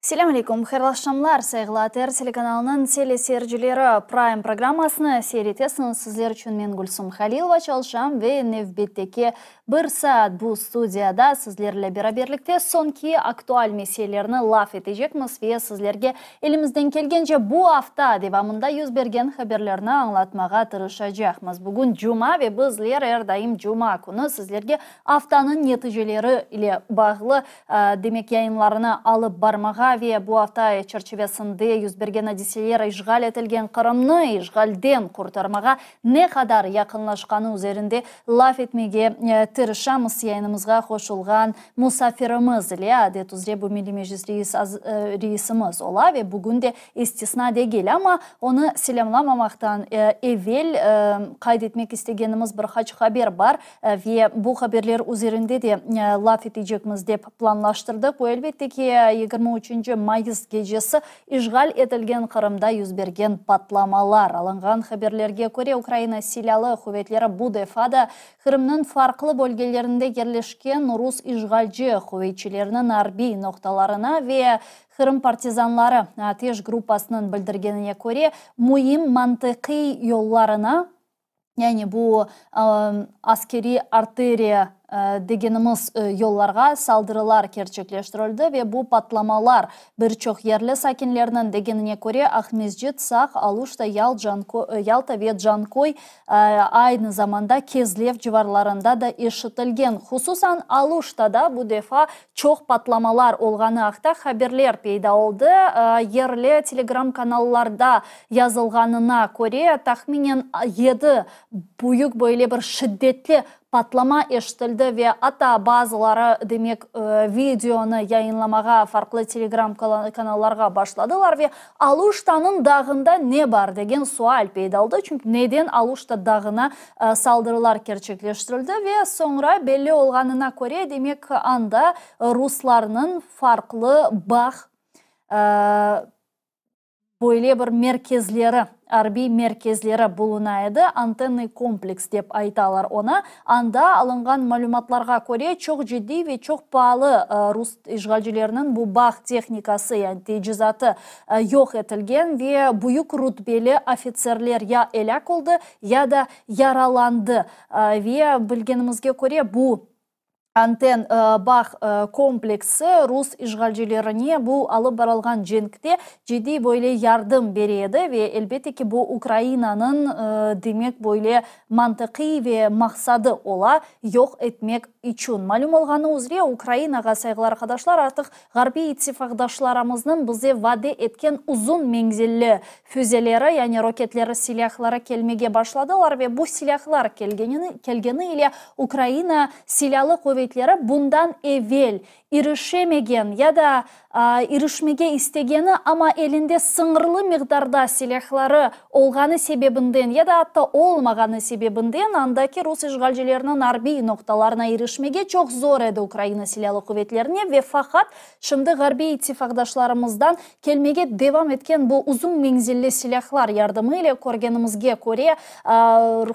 Selâm aleyküm, hayırlı aqşamlar, sayğılı ATR telekanalınıñ teleseyircileri. Prime programmasını seyir etesiñiz. Sizler içün men Gülsum Halilova çalışam ve nevbetteki bir saat bu studiyada sizlerle beraberlikte soñki aktual meselelerni laf etecekmiz ve sizlerge elimizden kelgence bu afta devamında yüz bergen haberlerni añlatmağa tırışacaqmız. Bugün cuma ve bizler er daim cuma künü sizlerge aftanıñ neticeleri ile bağlı demek yayınlarını alıp barmağa ve bu afta çerçivesinde yüz bergen adiseler işğal etilgen Qırımnı işğalden qurtarmağa ne qadar yaqınlaşqanı üzerinde laf etmege tırışamız yayınımızğa qoşulğan musafirimiz ile. Adet üzre bu Milliy Meclis reisimiz ola ve bugün de istisna degil. Amma onı selâmlamamaqtan evel qayd etmek istegenimiz bir qaç haber bar ve bu haberler üzerinde de laf etecekmiz dep planlaştırdıq. Bu, elbette ki, 23 mayıs gecesi işğal etilgen Qırımda yüz bergen patlamalar. Alınğan haberlerge köre, Ukraina Silâlı quvetleri bu defa da Qırımnıñ farqlı bölgelerinde yerleşken rus işğalci quvetçileriniñ arbiy noqtalarına ve Qırım partizanları ateş gruppasınıñ bildirgenine köre, müim mantıqiy yollarına, yani bu askeriy arteriya degenimiz yollarğa saldırılar kerçekleştirildi ve bu patlamalar bir çoq yerli sakinlerniñ degenine köre Aqmescit, Saq, Aluşta, Yalta ve Canköy, aynı zamanda Kezlev civarlarında da eşitilgen. Hususan Aluştada bu defa çoq patlamalar olğanı aqta haberler peyda oldı. Yerli telegram kanallarda yazılğanına köre, tahminen yedi büyük böyle bir şiddetli patlama eşitildi ve atta bazıları, demek, videonı yayınlamağa farqlı telegram kanallarğa başladılar ve Aluştanıñ dağında ne bar degen sual peyda oldı, çünki neden Aluşta dağına saldırılar kerçekleştirildi ve soñra belli olğanına köre, demek, anda ruslarnıñ farqlı bağ böyle bir merkezleri, arbiy merkezleri buluna edi, antennıy kompleks dep aytalar oña. Anda alınğan malümatlarğa köre, çoq ciddiy ve çoq paalı rus işğalcileriniñ bu bağ tehnikası, yani tecizatı yoq etilgen ve büyük rutbeli ofitserler ya elâk oldı, ya da yaralandı. Ve bilgenimizge köre, bu anten bağ kompleksi rus işğalcilerine bu alıp barılğan cenkte ciddiy böyle yardım bere edi ve elbette ki, bu Ukrainanıñ demek böyle mantıqiy ve maqsadı ola yoq etmek içün. Malüm olğanı üzre, Ukrainağa, sayğılı arqadaşlar, artıq ğarbiy ittifaqdaşlarımıznıñ bize vade etken uzun menzilli füzeleri, yani roketleri, silâhları kelmege başladılar ve bu silâhlar kelgeni ile Ukraina Silâlı quvetleri bundan evel irişemegen ya da irişmege istegeni, amma elinde sıñırlı miqdarda silâhları olğanı sebebinden ya da atta olmağanı sebebinden andaki rus işğalcileriniñ arbiy noqtalarına irişmege çoq zor edi Ukraina Silâlı quvetlerine ve faqat şimdi ğarbiy ittifaqdaşlarımızdan kelmege devam etken bu uzun menzilli silâhlar yardımı ile körgenimizge köre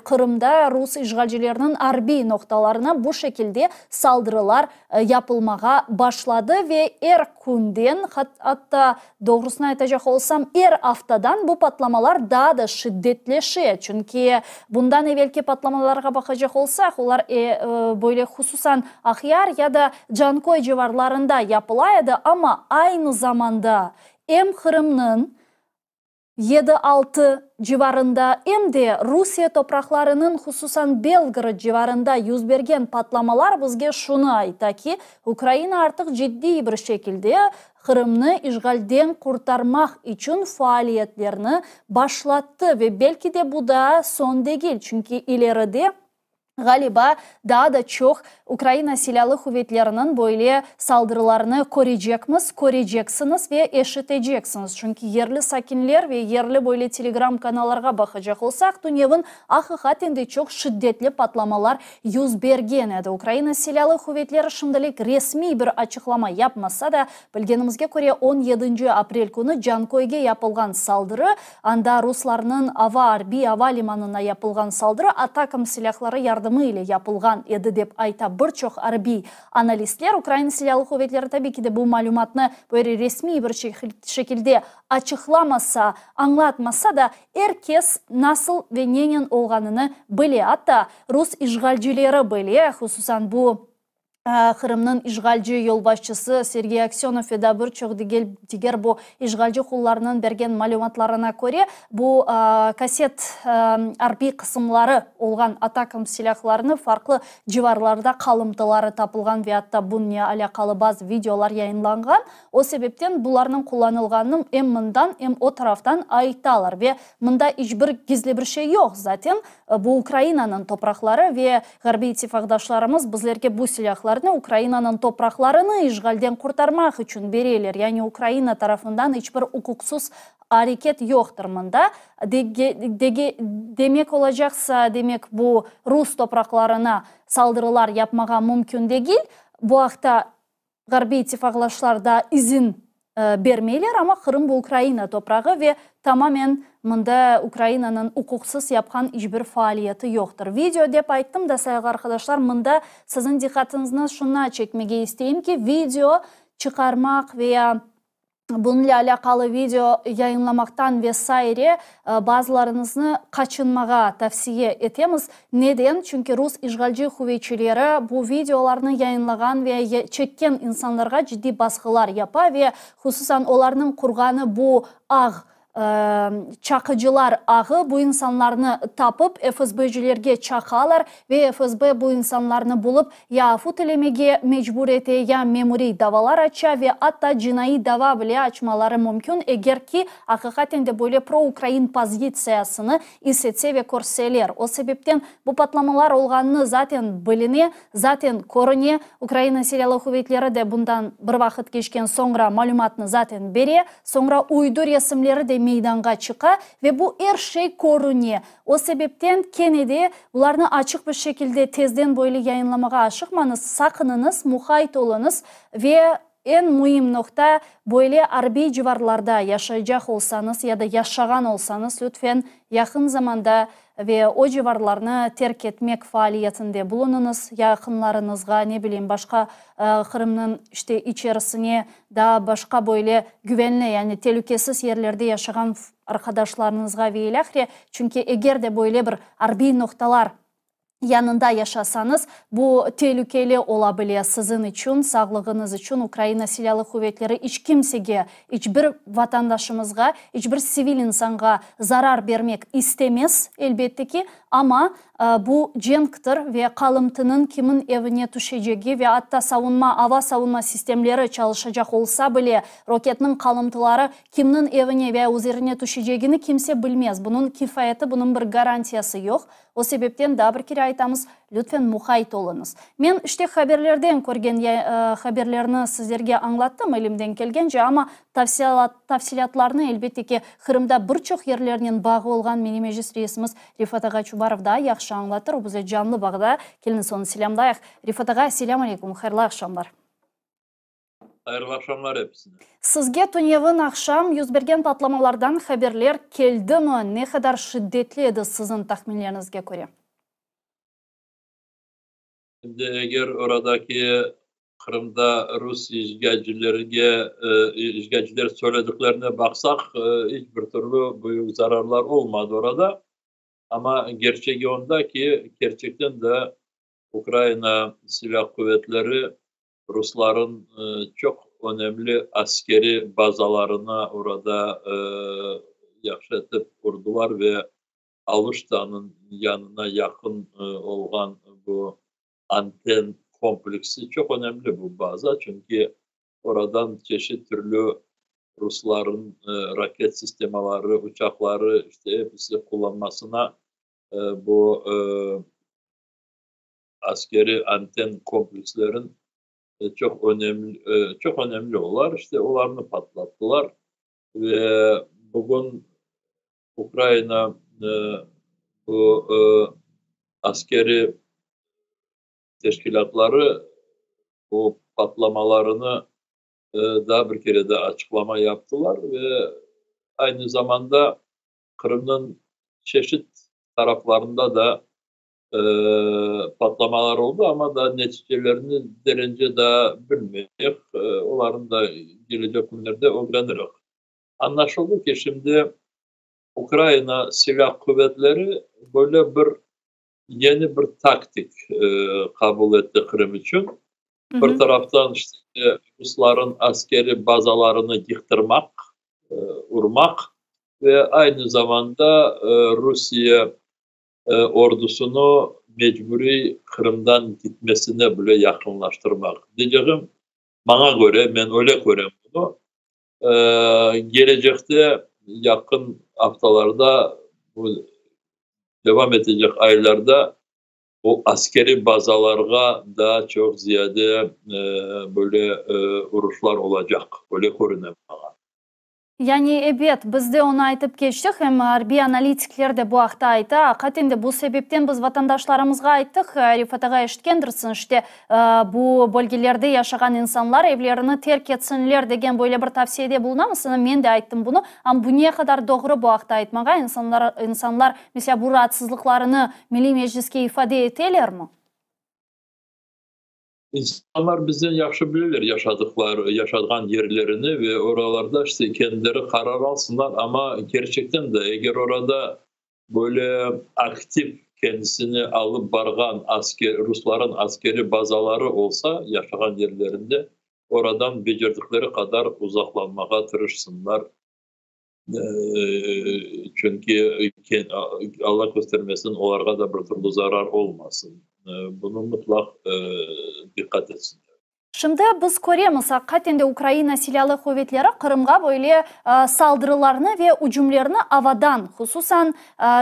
Qırımda rus işğalcileriniñ arbiy noqtalarına bu şekilde saldırılar yapılmağa başladı ve er künden, atta doğrusını aytacaq olsam, er aftadan bu patlamalar daa da şiddetleşe. Çünki bundan evelki patlamalarğa baqacaq olsaq, olar böyle hususan Aqyar ya da Canköy civarlarında yapıla edi, amma aynı zamanda em Qırımnıñ 7-6 civarında, em de Rusiye topraqlarınıñ, hususan Belgorod civarında yüz bergen patlamalar bizge şunı ayta ki, Ukraina artıq ciddiy bir şekilde Qırımnı işğalden qurtarmaq içün faaliyetlerni başlattı ve belki de bu daa soñ degil, çünki ileride, ğaliba, daa da çoq Ukraina Silâlı quvetleriniñ böyle saldırılarını körecekmiz, köreceksiñiz ve eşiteceksiñiz. Çünki yerli sakinler ve yerli böyle telegram kanallarğa baqacaq olsaq, tünevin aqiqaten de çoq şiddetli patlamalar yüz bergen edi. Ukraina Silâlı quvetleri şimdilik resmiy bir açıqlama yapmasa da, bilgenimizge köre, 17 aprel künü Canköyge yapılğan saldırı, anda ruslarnıñ ava arbiy ava limanına yapılğan saldırı ATACMS silâhları yardımı. yardımı ile yapılğan edi, dep ayta bir çoq arbiy analistler. Ukraina Silâlı quvetleri tabiy ki de bu malümatnı böyle resmiy bir şekilde açıqlamasa, añlatmasa da, er kes nasıl ve nenen olğanını bile. Atta rus işğalcileri bile, hususan bu Qırımnıñ işğalci yolbaşçısı Sergey Aksönov ve daa bir çoq diger bu işğalci qullarnıñ bergen malümatlarına köre, bu kaset arbiy qısımları olğan ATACMS silâhlarını farqlı civarlarda qalımtıları tapılğan ve atta bunıñnen alâqalı bazı videolar yayınlanğan. O sebepten bularnıñ qullanılğanını em mından, em o taraftan aytalar ve mında iç bir gizli bir şey yoq, zaten bu Ukrainanıñ topraqları ve Ğarbiy ittifaqdaşlarımız bizlerge bu silâhlarnı Ukrainanıñ topraqlarını işğalden qurtarmaq içün bereler, yani Ukraina tarafından iç bir uquqsız areket yoqtır mında. Demek olacaqsa, demek bu rus topraqlarına saldırılar yapmağa mümkün degil, bu aqta Ğarbiy ittifaqdaşlar daa izin bermeyler, amma Qırım bu Ukraina toprağı ve tamamen mında Ukrainanıñ uquqsız yapqan iç bir faaliyeti yoqtır. Video dep ayttım da, sayğı arqadaşlar, mında siziñ diqqatıñıznı şuna çekmege isteyim ki, video çıqarmaq veya Bunıñle alâqalı video yayınlamaqtan ve saire bazılarıñıznı qaçınmağa tavsiye etemiz. Neden? Çünki rus işğalci quvetçileri bu videolarnı yayınlağan ve çekken insanlarğa ciddiy basqılar yapa ve hususan olarnıñ qurğanı bu ağ, çaqıcılar ağı bu insanlarnı tapıp, FSBcilerge çaqalar ve FSB bu insanlarnı bulıp, ya afu tilemege mecbur ete, ya memuriy davalar aça ve atta cinaiy dava bile açmaları mümkün, eger ki, aqiqaten de böyle pro-ukrain pozitsiyasını is etse ve körseler. O sebepten bu patlamalar olğanını zaten biline, zaten körüne. Ukraina Silâlı quvetleri de bundan bir vaqıt keçken soñra malümatnı zaten bere. Soñra uydu resimleri de meydanğa çıqa ve bu er şey körüne. O sebepten kene de bularnı açıq bir şekilde tezden böyle yayınlamağa aşıqmañız, saqınıñız, muqayt oluñız ve eñ müim noqta, böyle arbiy civarlarda yaşaycaq olsañız ya da yaşağan olsañız, lütfen yaqın zamanda ve o civarlarnı terk etmek faaliyetinde bulunıñız, yaqınlarıñızğa, ne bileyim, başqa Qırımnıñ işte içerisine, daa başqa böyle güvenli, yani telükesiz yerlerde yaşağan arqadaşlarıñızğa ve ilâhre, çünki eger de böyle bir arbiy noqtalar yanında yaşasañız, bu telükeli ola bile siziñ içün, sağlığıñız içün. Ukraina Silâlı Quvetleri iç kimsege, iç bir vatandaşımızğa, iç bir sivil insanğa zarar bermek istemez, elbette ki, amma Bu cenktir ve qalımtınıñ kimin evine tüşecegi ve atta savunma ava savunma sistemleri çalışacaq olsa bile, roketniñ qalımtıları kimniñ evine veya üzerine tüşecegini kimse bilmez. Bunıñ kifayeti, bunıñ bir garantiyası yoq. O sebepten daa bir kere aytamız, lütfen muqayt oluñız. Men işte haberlerden körgen haberlerni sizlerge añlattım elimden kelgence, amma tafsilâtlarnı elbette ki, Qırımda bir çoq yerlernen bağı olğan Milliy Meclis reisimiz Refat ağa Çubarov daa yahşı añlatır. O bize canlı bağda. Keliñiz onı selâmlayıq. Refat ağa, selâm aleyküm, hayırlı aqşamlar. Hayırlı aqşamlar episine. Sizge tünevin aqşam yüz bergen patlamalardan haberler keldimi? Ne qadar şiddetli edi siziñ tahminleriñizge köre? Şimdi eger oradaki Qırımda rus işğalcilerge, işğalciler söylediklerine baqsaq, iç bir türlü büyük zararlar olmadı orada. Amma gerçegi onda ki, kerçekten de Ukraina Silâ quvetleri rusların çoq önemli askeri bazalarına orada yahşı etip urdılar ve Aluştanıñ yanına yaqın olğan bu anten kompleksi çoq önemli bu baza, çünki oradan çeşit türlü rusların raket sistemaları, uçaqları, işte episi qullanmasına bu askeri anten komplekslerin çoq önemli, çoq önemli olar, işte olarnı patlattılar ve bugün Ukraina bu askeri teşkilâtları bu patlamalarını daa bir kere de açıqlama yaptılar ve aynı zamanda Qırımnıñ çeşit taraflarında da. Patlamalar oldı, amma daa neticelerini derence daa bilmeyik, olarnı da kelecek künlerde ögreniriq. Añlaşıldı ki, şimdi Ukrayina Silâ quvetleri böyle bir yeni bir taktik qabul etti Qırım içün. Bir taraftan, işte, rusların askeri bazalarını yıqtırmaq, urmaq ve aynı zamanda Rusiye ordusını mecburiy Qırımdan gitmesine bile yaqınlaştırmaq. Deycegim, maña köre, men öyle körem bunı, kelecekte, yaqın aftalarda, bu devam etecek aylarda o askeriy bazalarğa daa çoq ziyade böyle uruşlar olacaq, öyle körüne maña. Yani, ebet, biz de onı aytıp keçtik, em arbiy analitikler de bu aqta ayta. Aqiqaten de bu sebepten biz vatandaşlarımızğa ayttıq, Refat ağa eşitkendirsiñ, işte, bu bölgelerde yaşağan insanlar evlerini terk etsinler degen böyle bir tavsiyede bulunamız. Men de ayttım bunı. Amma bu ne qadar doğru bu aqta aytmağa, insanlar, insanlar, meselâ, bu raatsızlıqlarını Milliy Mecliske ifade etelermi? İnsanlar bizden yahşı bileler yaşadıqları, yaşağan yerlerini ve oralarda işte kendileri qarar alsınlar, amma kerçekten de eger orada böyle aktiv kendisini alıp barğan asker, rusların askeri bazaları olsa yaşağan yerlerinde, oradan becerdikleri qadar uzaqlanmağa tırışsınlar. Çünki Alla köstermesin, olarğa da bir türlü zarar olmasın. Bunı mıtlaq diqqat etsinler. Şimdi biz köremiz, aqiqaten de Ukraina Silâlı Quvetleri Qırımğa böyle saldırılarnı ve ücümlerni avadan, hususan,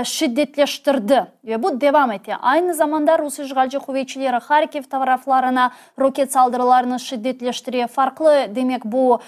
şiddetleştirdi. Ve bu devam ete. Aynı zamanda rus işğalci quvetçileri Harkiv taraflarına roket saldırılarını şiddetleştire. Farqlı, demek, bu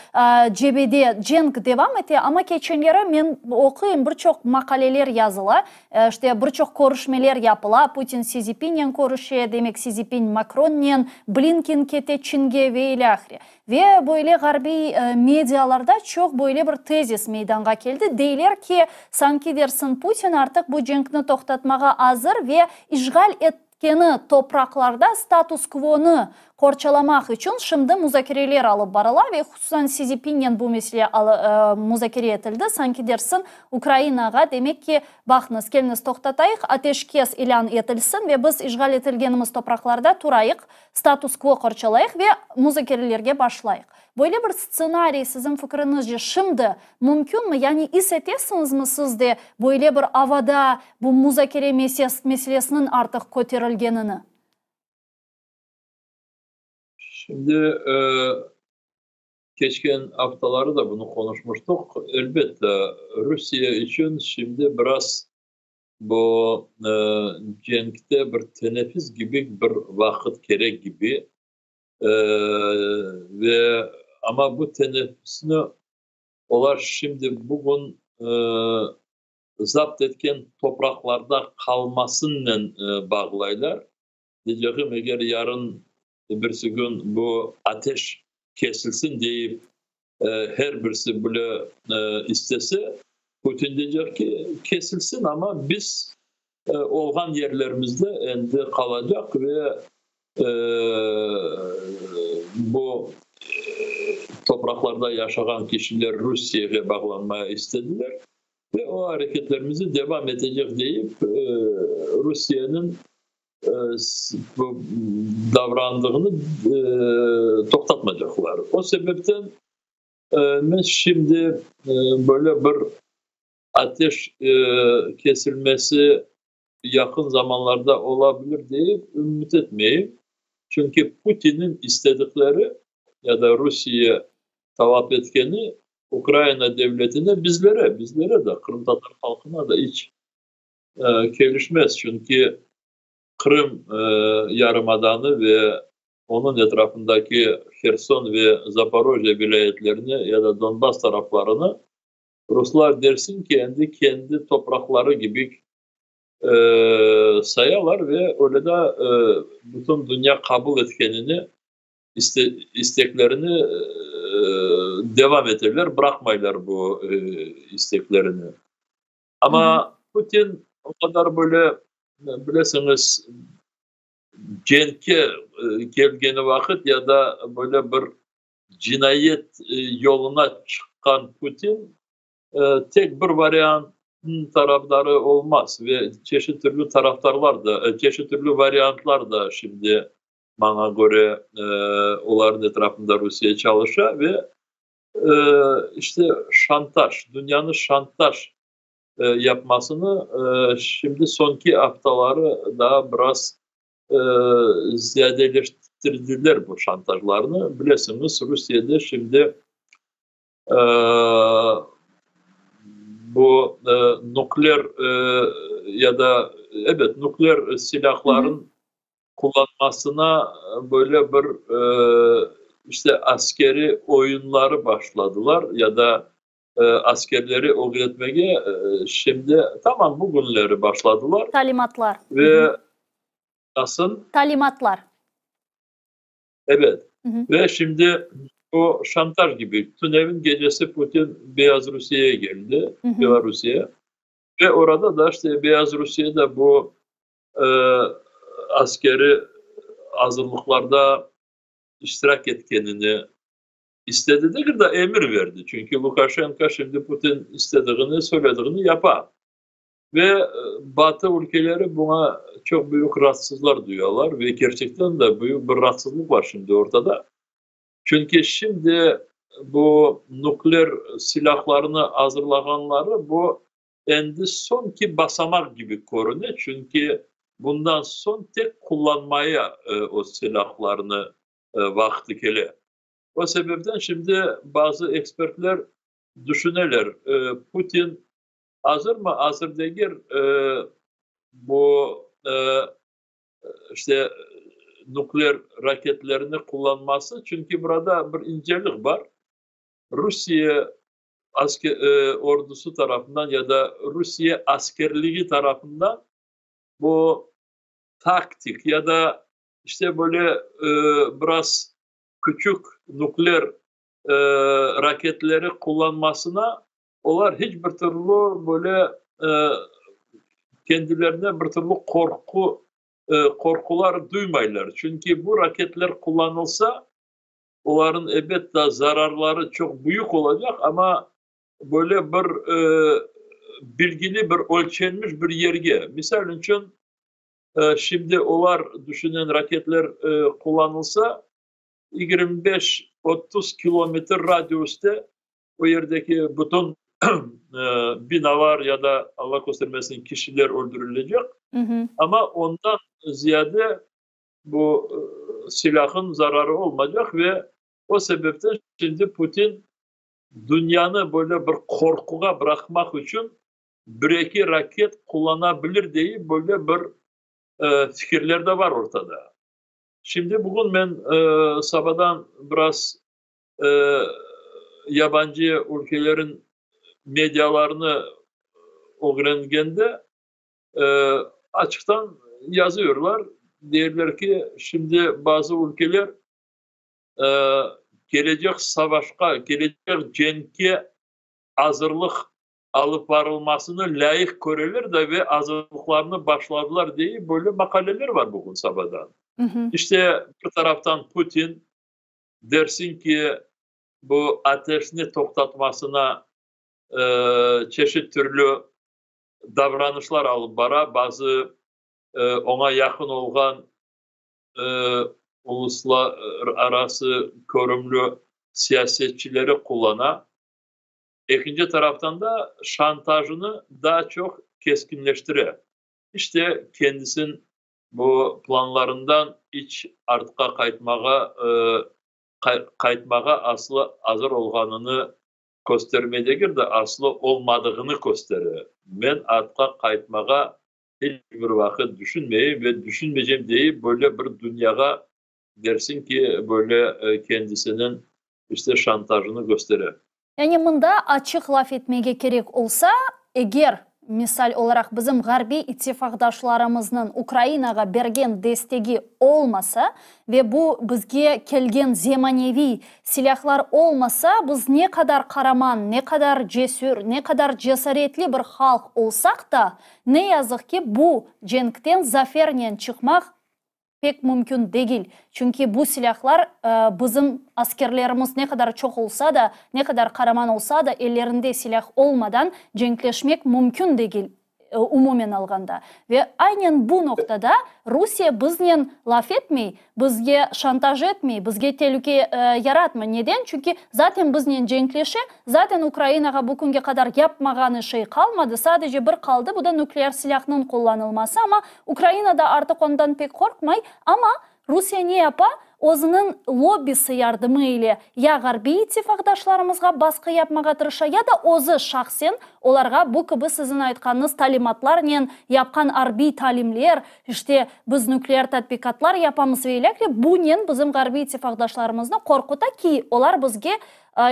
cebede cenk devam ete, amma keçenleri men oquyım, bir çoq maqaleler yazıla, işte, bir çoq körüşmeler yapıla, Putin Si Zinpinen körüşe, demek, Si Zinpin Makronnen, Blinken kete Çinge ve ilâhre. Ve böyle ğarbiy medialarda çoq böyle bir tezis meydanğa keldi, deyler ki, sanki dersiñ Putin artıq bu cenkni toqtatmağa azır ve işğal etkeni topraqlarda status-kvonı qorçalamaq içün şimdi muzakereler alıp barıla ve hususan Si Zinpinnen bu mesele muzakere etildi, sanki dersiñ Ukrainağa demek ki, baqıñız, keliñiz toqtatayıq, ateşkes ilân etilsin ve biz işğal etilgenimiz topraqlarda turayıq, status-kvo qorçalayıq ve muzakerelerge başlayıq. Böyle bir stsenariy, siziñ fikriñizce, şimdi mümkünmi? Yani is etesiñizmi siz de böyle bir avada bu muzakere meselesiniñ artıq köterilgenini? Şimdi, keçken aftaları da bunı qonuşmıştıq. Elbette, Rusiye içün şimdi biraz Bu cenkte bir teneffüs kibi bir vaqıt kerek kibi, ve amma bu teneffüsni olar şimdi bugün zapt etken topraqlarda qalmasınen bağlaylar. Deycegim, eger yarın, birisi kün bu ateş kesilsin deyip, her birisi bile istese, Putin deycek ki, kesilsin, amma biz olğan yerlerimizde endi qalacaq ve bu topraqlarda yaşağan kişiler Rusiyege bağlanmaya istediler ve o areketlerimizi devam etecek deyip, Rusiyeniñ bu davrandığını toqtatmacaqlar. O sebepten men şimdi böyle bir ateş kesilmesi yaqın zamanlarda ola bilir deyip ümüt etmeyim. Çünki Putinniñ istedikleri ya da Rusiye talap etkeni Ukraina devletine bizlere, bizlere de, qırımtatar halqına da iç kelişmez, çünki Qırım yarımadanı ve onıñ etrafındaki Herson ve Zaporojye vilâyetlerini ya da Donbass taraflarını ruslar dersin ki, endi kendi topraqları kibi sayalar ve öyle de bütün dünya qabul etkenini isteklerini devam eteler, bıraqmaylar bu isteklerini. Amma Putin o qadar böyle. bilesiñiz, cenkke kelgeni vaqıt ya da böyle bir cinayet yoluna çıqqan Putin tek bir variantnıñ tarafdarı olmaz ve çeşit türlü tarafdarlar da, çeşit türlü variantlar da şimdi, maña köre, olarnıñ etrafında Rusiye çalışa ve işte şantaj, dünyanı şantaj yapmasını şimdi soñki aftaları daa biraz ziyadeleştirdiler bu şantajlarnı. Bilesiñiz, Rusiyede şimdi bu nukleer ya da, ebet, nukleer silâhlarnıñ qullanmasına böyle bir işte askeri oyunları başladılar ya da askerleri ögretmege şimdi tamam bugünleri başladılar. Talimatlar. Ve nasıl? Talimatlar. Evet. Ve şimdi o şantaj gibi. Tünevin gecesi Putin Beyaz Rusiyeye geldi. Belarusiye. Ve orada da işte Beyaz Rusiyede bu askeri azırlıqlarda iştirak etkenini istedi degil de, emir verdi. Çünki Lukaşenko şimdi Putin istediğini, söylediğini yapa. Ve Batı ülkeleri buña çoq büyük raatsızlar duyalar ve kerçekten de büyük bir raatsızlıq var şimdi ortada. Çünki şimdi bu nukleer silâhlarını azırlağanları bu endi soñki basamaq kibi körüne, çünki bundan soñ tek qullanmaya o silâhlarnı vaqtı kele. O sebepten şimdi bazı ekspertler düşüneler, Putin azırmı, azır degil bu işte nukleer raketlerini qullanması, çünki burada bir incelik bar. Rusiye ordusı tarafından ya da Rusiye askerligi tarafından bu taktik ya da işte böyle biraz küçük nukleer raketleri qullanmasına olar hiç bir türlü böyle kendilerine bir türlü qorqu qorqular duymaylar. Çünki bu raketler qullanılsa, olarnıñ elbette zararları çoq büyük olacaq, amma böyle bir bilgili bir ölçenmiş bir yerge, misal içün, şimdi olar düşünen raketler qullanılsa, 25-30 kilometr radiusta o yerdeki bütün binalar ya da, Allah köstermesin, kişiler öldürülecek. Amma ondan ziyade bu silahın zararı olmaycaq ve o sebepten şimdi Putin dünyanı böyle bir qorquğa bıraqmaq içün bir-eki raket qullanabilir deyip böyle bir fikirler de var ortada. Şimdi bugün men sabadan biraz yabancı ülkelerin medialarını ögrengende açıqtan yazıyorlar. Deyler ki, şimdi bazı ülkeler kelecek savaşqa, kelecek cenkke azırlıq alıp barılmasını lâyıq köreler de ve azırlıqlarını başladılar deyip böyle maqaleler var bugün sabadan. İşte bir taraftan Putin dersin ki, bu ateşni toqtatmasına çeşit türlü davranışlar alıp bara, bazı oña yaqın olğan uluslararası körümli siyasetçileri qullana. Ekinci taraftan da şantajını daa çoq keskinleştire. İşte kendisiniñ bu planlarından iç artqa qaytmağa qaytmağa aslı azır olğanını köstermey degil de, aslı olmadığını köstere. Men artqa qaytmağa hiç bir vaqıt düşünmeyim ve düşünmeycem deyip böyle bir dünyağa dersin ki, böyle kendisiniñ işte şantajını köstere. Yani mında açıq laf etmege kerek olsa, eger. misal olaraq bizim ğarbiy ittifaqdaşlarımıznıñ Ukrainağa bergen destegi olmasa ve bu bizge kelgen zemaneviy silâhlar olmasa, biz ne qadar qaraman, ne qadar cesür, ne qadar cesaretli bir halq olsaq da, ne yazıq ki, bu cenkten zafernen çıqmaq pek mümkün degil. Çünki bu silâhlar bizim askerlerimiz ne qadar çoq olsa da, ne qadar qaraman olsa da, ellerinde silâh olmadan cenkleşmek mümkün degil, umumen alğanda. Ve aynen bu noqtada Rusiye biznen laf etmey, bizge şantaj etmey, bizge telüke yaratmay. Neden? Çünki zaten biznen cenkleşe, zaten Ukrainağa bu künge qadar yapmağanı şey qalmadı, sadece bir qaldı, bu da nükleer silâhnıñ qullanılması, amma Ukraina da artıq ondan pek qorqmay, amma Rusiye ne yapa? Özüniñ lobbisi yardımı ile ya ğarbiy ittifaqdaşlarımızğa basqı yapmağa tırışa, ya da özü şahsen olarğa bu kibi siziñ aytqanıñız talimatlarnen yapqan arbiy talimler, işte, biz nükleer tatbiqatlar yapamız ve ilâhre, bunen bizim ğarbiy ittifaqdaşlarımıznı qorquta ki, olar bizge,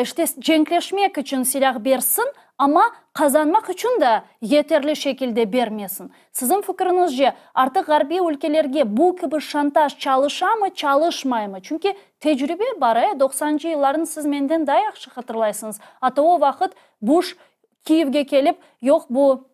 işte, cenkleşmek içün silâh bersin, amma qazanmaq içün da yeterli şekilde bermesin. Siziñ fikriñizce, artıq ğarbiy ülkelerge bu kibi şantaj çalışamı, çalışmaymı? Çünki tecrübe bar, e, doqsancı yıllarnı siz menden daa yahşı hatırlaysıñız. Atta o vaqıt Buş Kiyevge kelip, yoq, bu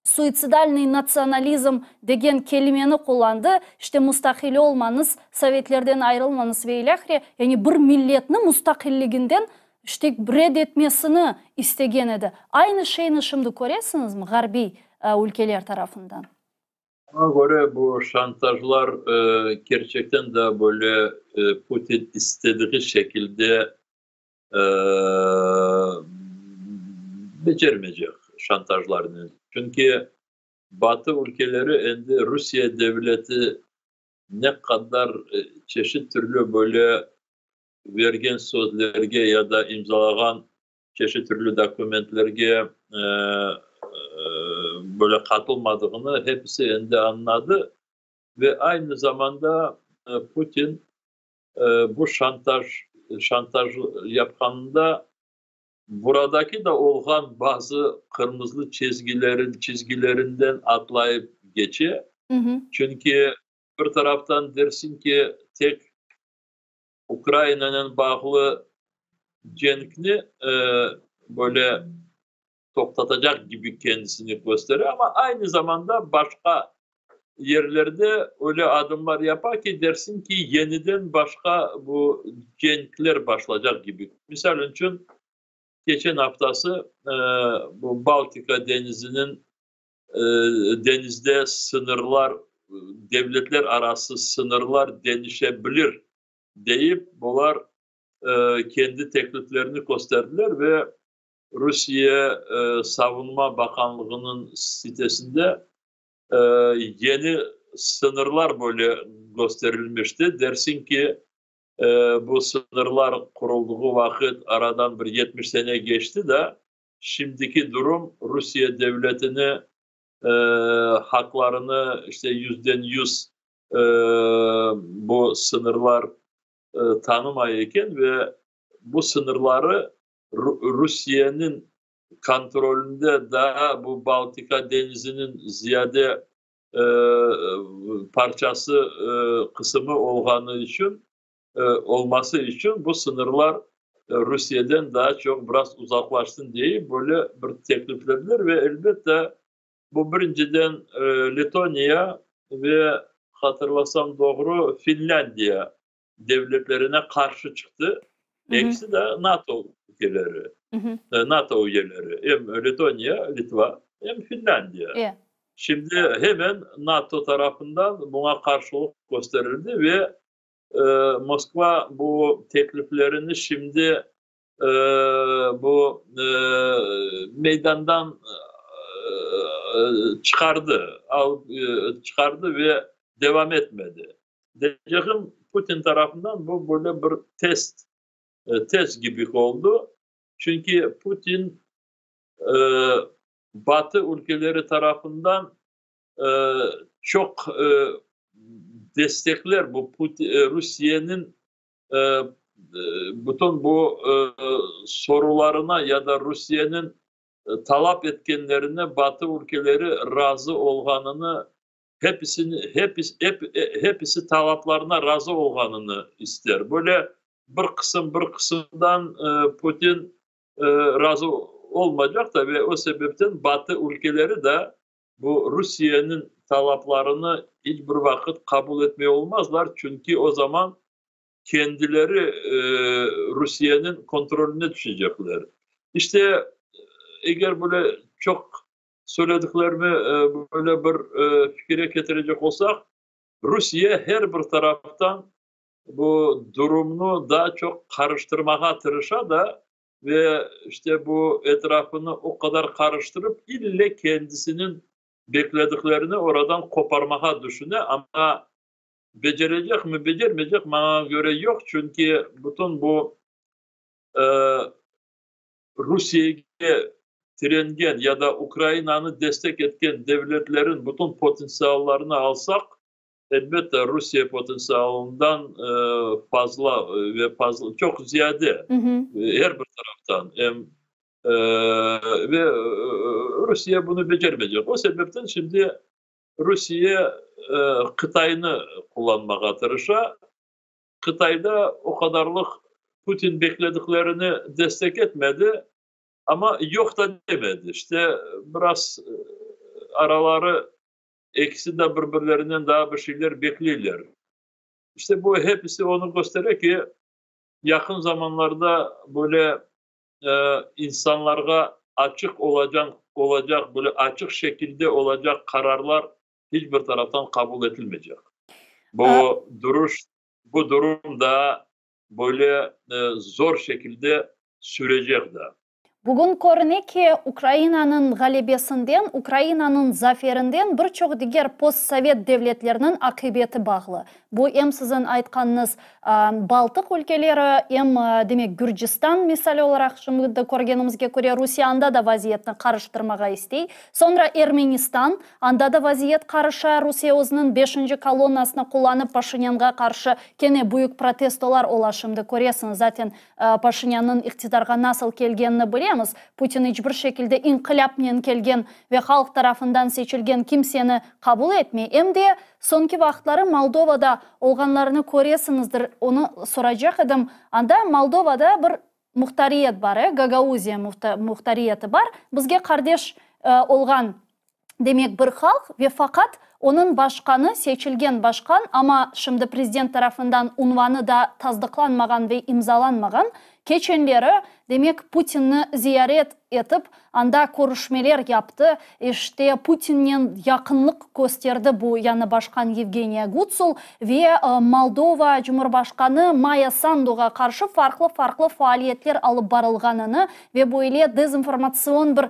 suitsidalnıy natsionalizm degen kelimeni qullandı, işte mustaqil olmañız, sovetlerden ayrılmañız ve ilâhre, yani bir milletni mustaqilliginden işte red etmesini istegen edi. Aynı şeyni şimdi köresiñizmi ğarbiy ülkeler tarafından? Maña köre, bu şantajlar kerçekten de böyle Putin istediği şekilde becermeycek şantajlarnen. Çünki Batı ülkeleri endi Rusiye devleti ne qadar çeşit türlü böyle vergen sözlerge ya da imzalağan çeşit türlü dokumentlerge böyle qatılmadığını hepisi endi añladı ve aynı zamanda Putin bu şantaj şantaj yapqanında buradaki da olğan bazı qırmızı çizgilerin çizgilerinden atlayıp keçe. Çünki bir taraftan dersiñ ki, tek Ukrayinanen bağlı cenkni böyle toqtatacaq kibi kendisini köstere, amma aynı zamanda başqa yerlerde öyle adımlar yapa ki, dersiñ ki, yeniden başqa bu cenkler başlacaq kibi. Misal içün, keçen aftası bu Baltika deñiziniñ deñizde sıñırlar, devletler arası sıñırlar deñişe bilir, deyip, bular kendi tekliflerini kösterdiler ve Rusiye Savunma Bakanlığınıñ sitesinde yeni sıñırlar böyle kösterilmişti. Dersiñ ki, bu sıñırlar quruldığı vaqıt aradan bir 70 sene keçti da, şimdiki durum Rusiye devletini haqlarını işte 100% bu sıñırlar tanımay eken ve bu sıñırları Rusiyeniñ kontrolünde daa bu Baltika deñiziniñ ziyade parçası qısımı olğanı içün olması içün bu sıñırlar Rusiyeden daa çoq biraz uzaqlaşsın deyip böyle bir tekliflediler ve elbette bu birinciden Letoniya ve hatırlasam doğru Finlândiya devletlerine qarşı çıqtı. Ekisi de NATO ülkeleri, NATO üyeleri. Em Letoniya, Litva, em Finlândiya. Şimdi hemen NATO tarafından buña qarşılıq kösterildi ve Moskva bu tekliflerini şimdi bu meydandan çıqardı, alıp çıqardı ve devam etmedi. Deycegim, Putin tarafından bu böyle bir test, test kibi oldı. Çünki Putin Batı ülkeleri tarafından çoq destekler bu Rusiyeniñ bütün bu sorularına ya da Rusiyeniñ. talap etkenlerine Batı ülkeleri razı olğanını, hepisini, hepis, hep, hepisi talaplarına razı olğanını ister. Böyle bir qısım bir qısımdan Putin razı olmaycaq da ve o sebepten Batı ülkeleri de bu Rusiyeniñ talaplarını iç bir vaqıt qabul etmey olmazlar, çünki o zaman kendileri Rusiyeniñ kontrolüne tüşecekler. İşte, eger böyle çoq söylediklerimi böyle bir fikire ketirecek olsaq, Rusiye her bir taraftan bu durumnı daa çoq qarıştırmağa tırışa da ve işte bu etrafını o qadar qarıştırıp, ille kendisiniñ beklediklerini oradan qoparmağa düşüne, amma becerecekmi, becermeycek, maña köre yoq, çünki bütün bu Rusiyege tirengen ya da Ukrainanı destek etken devletlerin bütün potentsiallarını alsaq, elbette, Rusiye potentsialından fazla ve fazla, çoq ziyade er bir taraftan em ve Rusiye bunı becermeycek. O sebepten şimdi Rusiye Qıtaynı qullanmağa tırışa. Qıtayda o qadarlıq Putin beklediklerini destek etmedi, amma yoq da demedi. İşte, biraz araları ekisi de bir-birlerinden daa bir şeyler bekleyler. İşte, bu hepisi onı köstere ki, yaqın zamanlarda böyle insanlarğa açıq olacaq, olacaq, böyle açıq şekilde olacaq qararlar hiç bir taraftan qabul etilmeycek. Bu duruş, bu durum da böyle zor şekilde sürecek da. Bugün körüne ki, Ukrainanıñ ğalebesinden, Ukrainanıñ zaferinden bir çoq diger postsovet devletleriniñ aqibeti bağlı. Bu em siziñ aytqanıñız Baltıq ülkeleri, em, demek, Gürcistan misal olaraq, şimdi de körgenimizge köre, Rusiye anda da vaziyetni qarıştırmağa istey. Soñra Ermenistan, anda da vaziyet qarışa, Rusiye özüniñ beşinci kolonnasını qullanıp Paşinyanğa qarşı kene büyük protestolar ola şimdi, köresiñiz, zaten Paşinânnıñ iqtidarğa nasıl kelgenini bilemiz. Putin iç bir şekilde inqilâpnen kelgen ve halq tarafından seçilgen kimseni qabul etmey. Em de soñki vaqıtları Moldovada olğanlarını köresiñizdir, onı soracaq edim. Anda Moldovada bir muhtariyet bar, e, Gagauziya muhtariyeti bar. Bizge qardeş olğan, demek, bir halq ve faqat onıñ başqanı, seçilgen başqan, amma şimdi prezident tarafından unvanı da tasdıqlanmağan ve imzalanmağan, keçenleri, demek, Putinni ziyaret etip, anda körüşmeler yaptı, işte, Putinnen yaqınlıq kösterdi bu yañı başqan Yevgeniya Gutsul ve Moldova Cumhurbaşqanı Maya Sanduğa qarşı farqlı-farqlı faaliyetler alıp barılğanını ve böyle dezinformatsion bir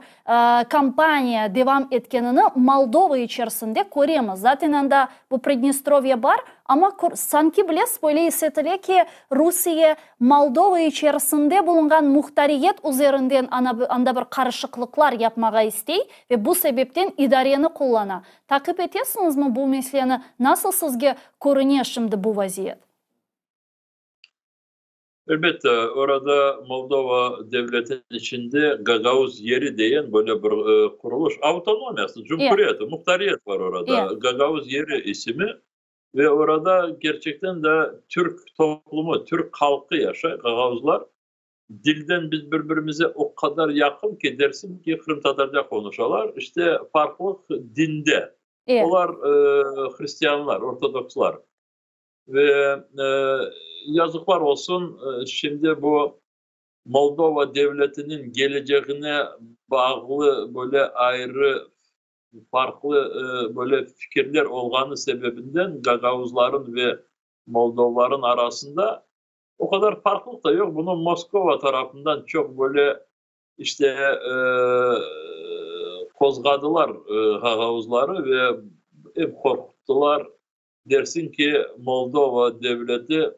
kampaniya devam etkenini Moldova içerisinde köremiz. Zaten anda bu Pridnestrovye bar, amma sanki bilesiz, böyle is etile ki, Rusiye Moldova içerisinde bulunğan muhtariyet üzerinden anda bir qarışıqlıqlar yapmağa istey ve bu sebepten idareni qullana. Taqip etesiñizmi bu meseleni? Nasıl sizge körüne şimdi bu vaziyet? Elbette, orada Moldova devletiniñ içinde Gagauz yeri deyen böyle bir qurulış, avtonomiyası, cumhuriyeti, muhtariyet bar orada, Gagauz yeri isimi ve orada kerçekten de türk toplumı, türk halqı yaşay, gagauzlar. Dilden biz bir-birimize o qadar yaqın ki, dersiñ ki, qırımtatarca qonuşalar. İşte, farqlıq dinde. Olar hristianlar, ortodokslar. Ve yazıqlar olsun, şimdi bu Moldova devletiniñ keleceğine bağlı böyle ayrı, farqlı böyle fikirler olğanı sebebinden gagauzların ve moldovların arasında o qadar farqlıq da yoq. Bunı Moskova tarafından çoq böyle işte qozğadılar gagauzları ve ep qorquttılar. Dersiñ ki, Moldova devleti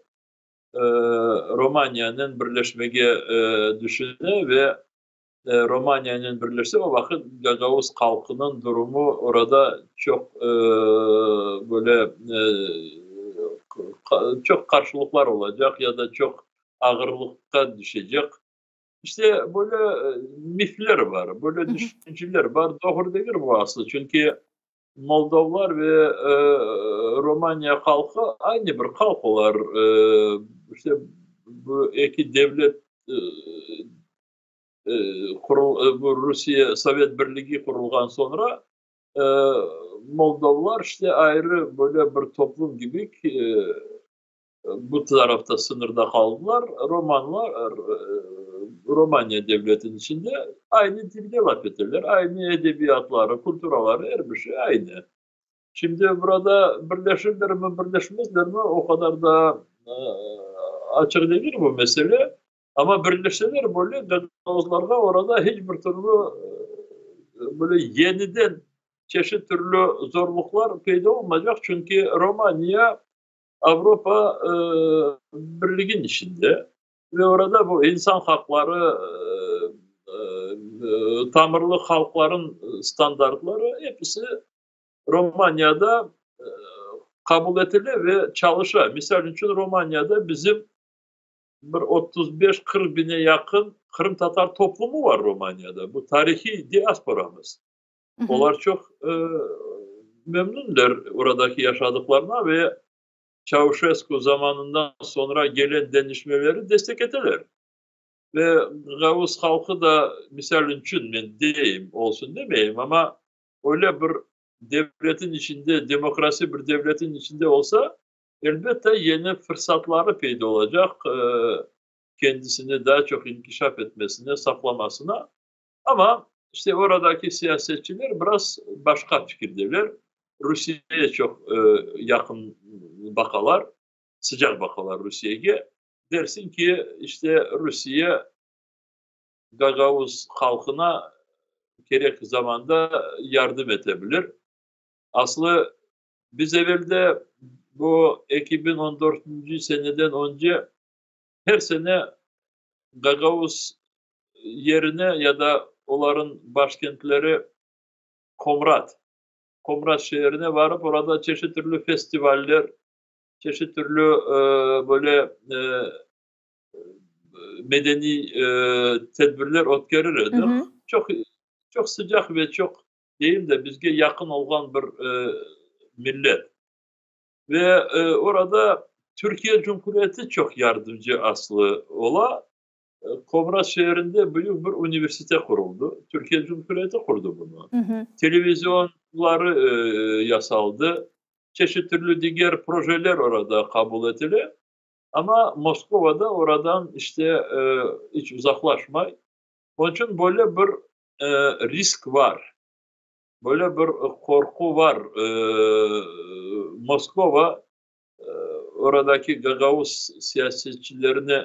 Romaniyanen birleşmege düşüne ve Romaniyanen birleşse, o vaqıt gagauz halqınıñ durumu orada çoq böyle çoq qarşılıqlar olacaq ya da çoq ağırlıqqa tüşecek. İşte böyle mifler var, böyle düşünceler var. Doğru degil bu aslı, çünki Moldovlar ve Romaniya halqı aynı bir halq olar. İşte bu eki devlet bu Rusiye, Sovet Birligi qurulğan soñra Moldovlar işte ayrı böyle bir toplum kibi bu tarafta sıñırda qaldılar. Romanlar Romaniya devletiniñ içinde aynı tilde laf eteler, aynı edebiyatları, kulturaları, er bir şey aynı. Şimdi burada birleşirlermi, birleşmezlermi, o qadar da açıq degil bu mesele. Amma birleşseler böyle gagauzlarğa orada hiç bir türlü böyle yeniden çeşit türlü zorluqlar peyda olmaycaq, çünki Romaniya Avropa Birliginiñ içinde ve orada bu insan haqları, tamırlı halqlarıñ standartları episi Romaniyada qabul etile ve çalışa. Misal içün, Romaniyada bizim bir 35, 40 bine yaqın qırımtatar toplumı var Romaniyada. Bu tarihiy diasporamız. Olar çoq memnünler oradaki yaşadıqlarına ve Çauşesku zamanından soñra gelen deñişmeleri destek eteler. Ve Gagauz halqı da, misal içün, men deyim, olsun demeyim, amma öyle bir devletin içinde, demokrasi bir devletin içinde olsa, elbette, yeni fırsatları peyda olacaq, kendisini daa çoq inkişaf etmesine, saqlamasına. Amma işte oradaki siyasetçiler biraz başqa fikirdeler, Rusiyeye çoq yaqın baqalar, sıcaq baqalar Rusiyege. Dersiñ ki, işte Rusiye Gagauz halqına kerek zamanda yardım ete bilir. Aslı biz evelde bu 2014 seneden önce her sene Gagauz yerine ya da olarıñ başkentleri Komrat, Komrat şeerine barıp, orada çeşit türlü festivaller, çeşit türlü böyle medeniy tedbirler ötkerir edik. Çoq, çoq sıcaq ve çoq, deyim de, bizge yaqın olğan bir millet. Ve orada Türkiye Cumhuriyeti çoq yardımcı aslı ola. Komrat şeerinde büyük bir universitet quruldı. Türkiye Cumhuriyeti qurdı bunı. Televizyonları yasaldı. Çeşit türlü diger projeler orada qabul etile. Amma Moskova da oradan işte iç uzaqlaşmay. Onıñ içün böyle bir risk var. Böyle bir qorqu var. Moskova oradaki gagauz siyasetçilerini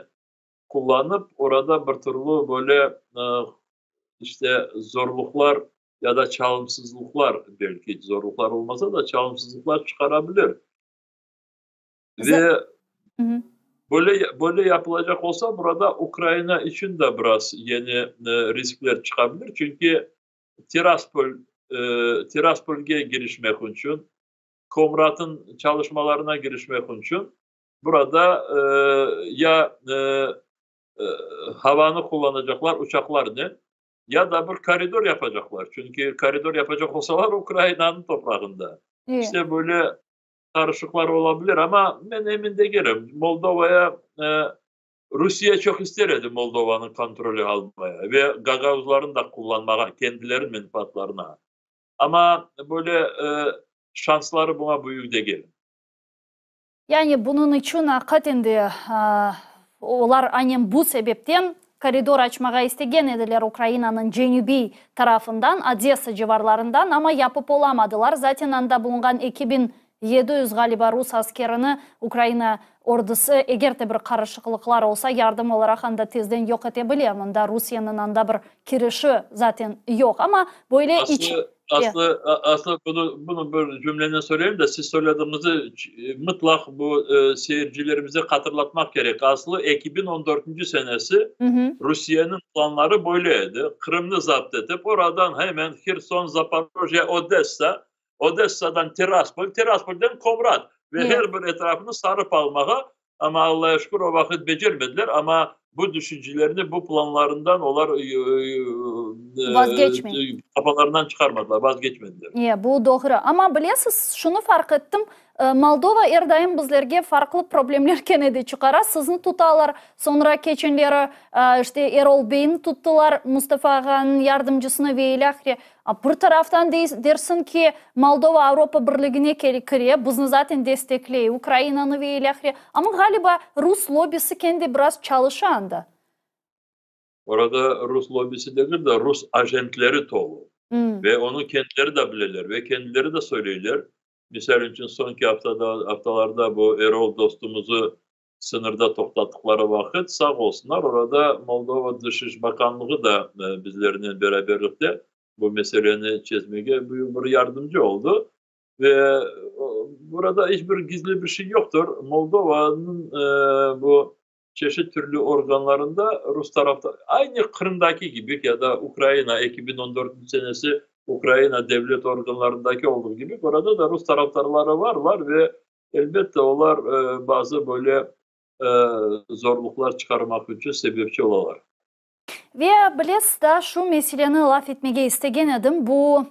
qullanıp, orada bir türlü böyle işte zorluqlar ya da çalımsızlıqlar, belki zorluqlar olmasa da, çalımsızlıqlar çıqara bilir. Ve böyle, böyle yapılacaq olsa, burada Ukraina içün de biraz yeni riskler çıqa bilir, çünki Tiraspol, Tiraspolge girişmek içün, Komratnıñ çalışmalarına girişmek içün burada ya havanı qullanacaqlar uçaqlarnen, ya da bir koridor yapacaqlar. Çünki koridor yapacaq olsalar, Ukrainanıñ toprağında. İşte böyle qarışıqlar ola bilir, amma men emin degilim. Moldovaya Rusiye çoq ister edi Moldovanı kontroli almaya ve gagauzlarnı da qullanmağa kendileri menfaatlarına. Amma böyle şansları buña büyük degil. Yani bunıñ içün aqiqaten de olar aynen bu sebepten koridor açmağa istegen ediler Ukrainanıñ cenübiy tarafından, Odessa civarlarından, amma yapıp olamadılar. Zaten anda bulunğan 2700 ğaliba rus askerini Ukraina ordusı, eger de bir qarışıqlıqlar olsa, yardım olaraq anda tezden yoq ete bile. Mında Rusiyeniñ anda bir kirişi zaten yoq. Amma böyle iç... Aslı, aslı, bunı, bunı bir cümlenen söyleyeyim de, siz söylediğinizi mıtlaq bu seyircilerimize hatırlatmaq kerek. Aslı 2014 senesi Rusiyeniñ planları böyle edi. Qırımnı zapt etip, oradan hemen Herson, Zaporojye, Odessa, Odessadan Tiraspol, Tiraspolden Komrat ve her bir etrafını sarıp almağa, amma Allağa şükür, o vaqıt becermediler, amma. Bu düşüncelerini, bu planlarından olar Vazgeçmey. Qafalarından çıqarmadılar, vazgeçmediler. E, bu doğru. Amma bilesiz, şunı farq ettim, Moldova er daim bizlerge farqlı problemler kene de çıqara. Sizni tutalar, soñra keçenleri, işte, Erol beyni tuttılar, Mustafa ağanıñ yardımcısını ve ilâhre. Bir taraftan dersiñ ki, Moldova Avropa Birligine kire, bizni zaten destekley, Ukrainanı ve ilâhre. Amma, ğaliba, rus lobisi kene de biraz çalışa anda. Orada rus lobisi degil de, rus ajentleri tolu. Ve onı kendileri de bileler ve kendileri de söyleyler. Misal içün, soñki aftada, aftalarda bu Erol dostumızı sıñırda toqtattıqları vaqıt, sağ olsunlar, orada Moldova Dış iş bakanlığı da bizlernen beraberlikte bu meseleni çezmege büyük bir yardımcı oldı. Ve burada iç bir gizli bir şey yoqtır. Moldovanıñ bu çeşit türlü organlarında rus tarafta, aynı Qırımdaki kibi ya da Ukraina 2014 senesi Ukraina devlet organlarındaki olduğu kibi, burada da rus taraftarları varlar ve elbette olar bazı böyle zorluqlar çıqarmaq içün sebepçi olalar. Ve bilesiz, daa şu meseleni laf etmege istegen edim, bu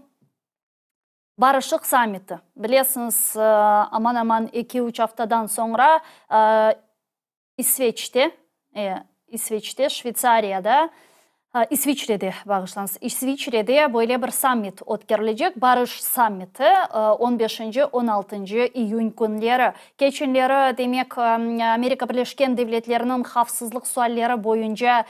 Barışıq sammiti. Bilesiñiz, aman-aman eki-üç aftadan soñra İsveçte, İsveçte, Şveytsariyada, İsviçrede, bağışlañız, İsviçrede böyle bir sammit ötkerilecek, Barış sammiti, on beşinci, on altıncı iyün künleri. Keçenleri, demek, Amerika Birleşken Devletleriniñ havfsızlıq sualleri boyunca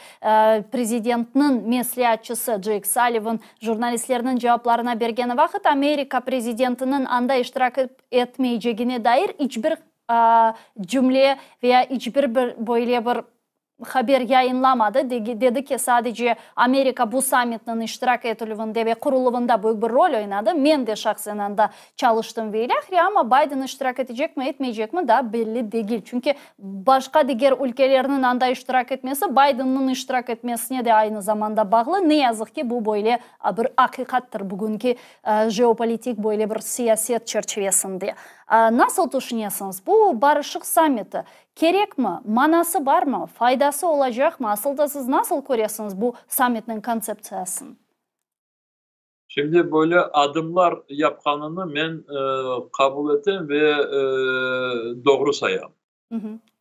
prezidentniñ mesleatçısı Ceyk Sallivan Jurnalistlerniñ cevaplarına bergeni vaqıt, Amerika prezidentiniñ anda iştirak etmeycegine dair iç bir cümle veya iç bir böyle bir haber yayınlamadı. Dedi ki, sadece Amerika bu sammitniñ iştirak etilüvinde ve quruluvında büyük bir rol oynadı, men de şahsen anda çalıştım ve ilâhre, amma Biden iştirak etecekmi, etmeycekmi daa belli degil. Çünki Başqa diger ülkelerniñ anda iştirak etmesi Bidenniñ iştirak etmesine de aynı zamanda bağlı. Ne yazıq ki, bu böyle bir aqiqattır bugünki jeopolitik böyle bir siyaset çerçivesinde. Nasıl tüşünesiñiz, bu barışıq sammiti kerekmi, manası barmı, faydası olacaqmı, asıl da siz nasıl köresiñiz bu sammitniñ kontseptsiyasını? Şimdi böyle adımlar yapqanını men qabul etem ve doğru sayam.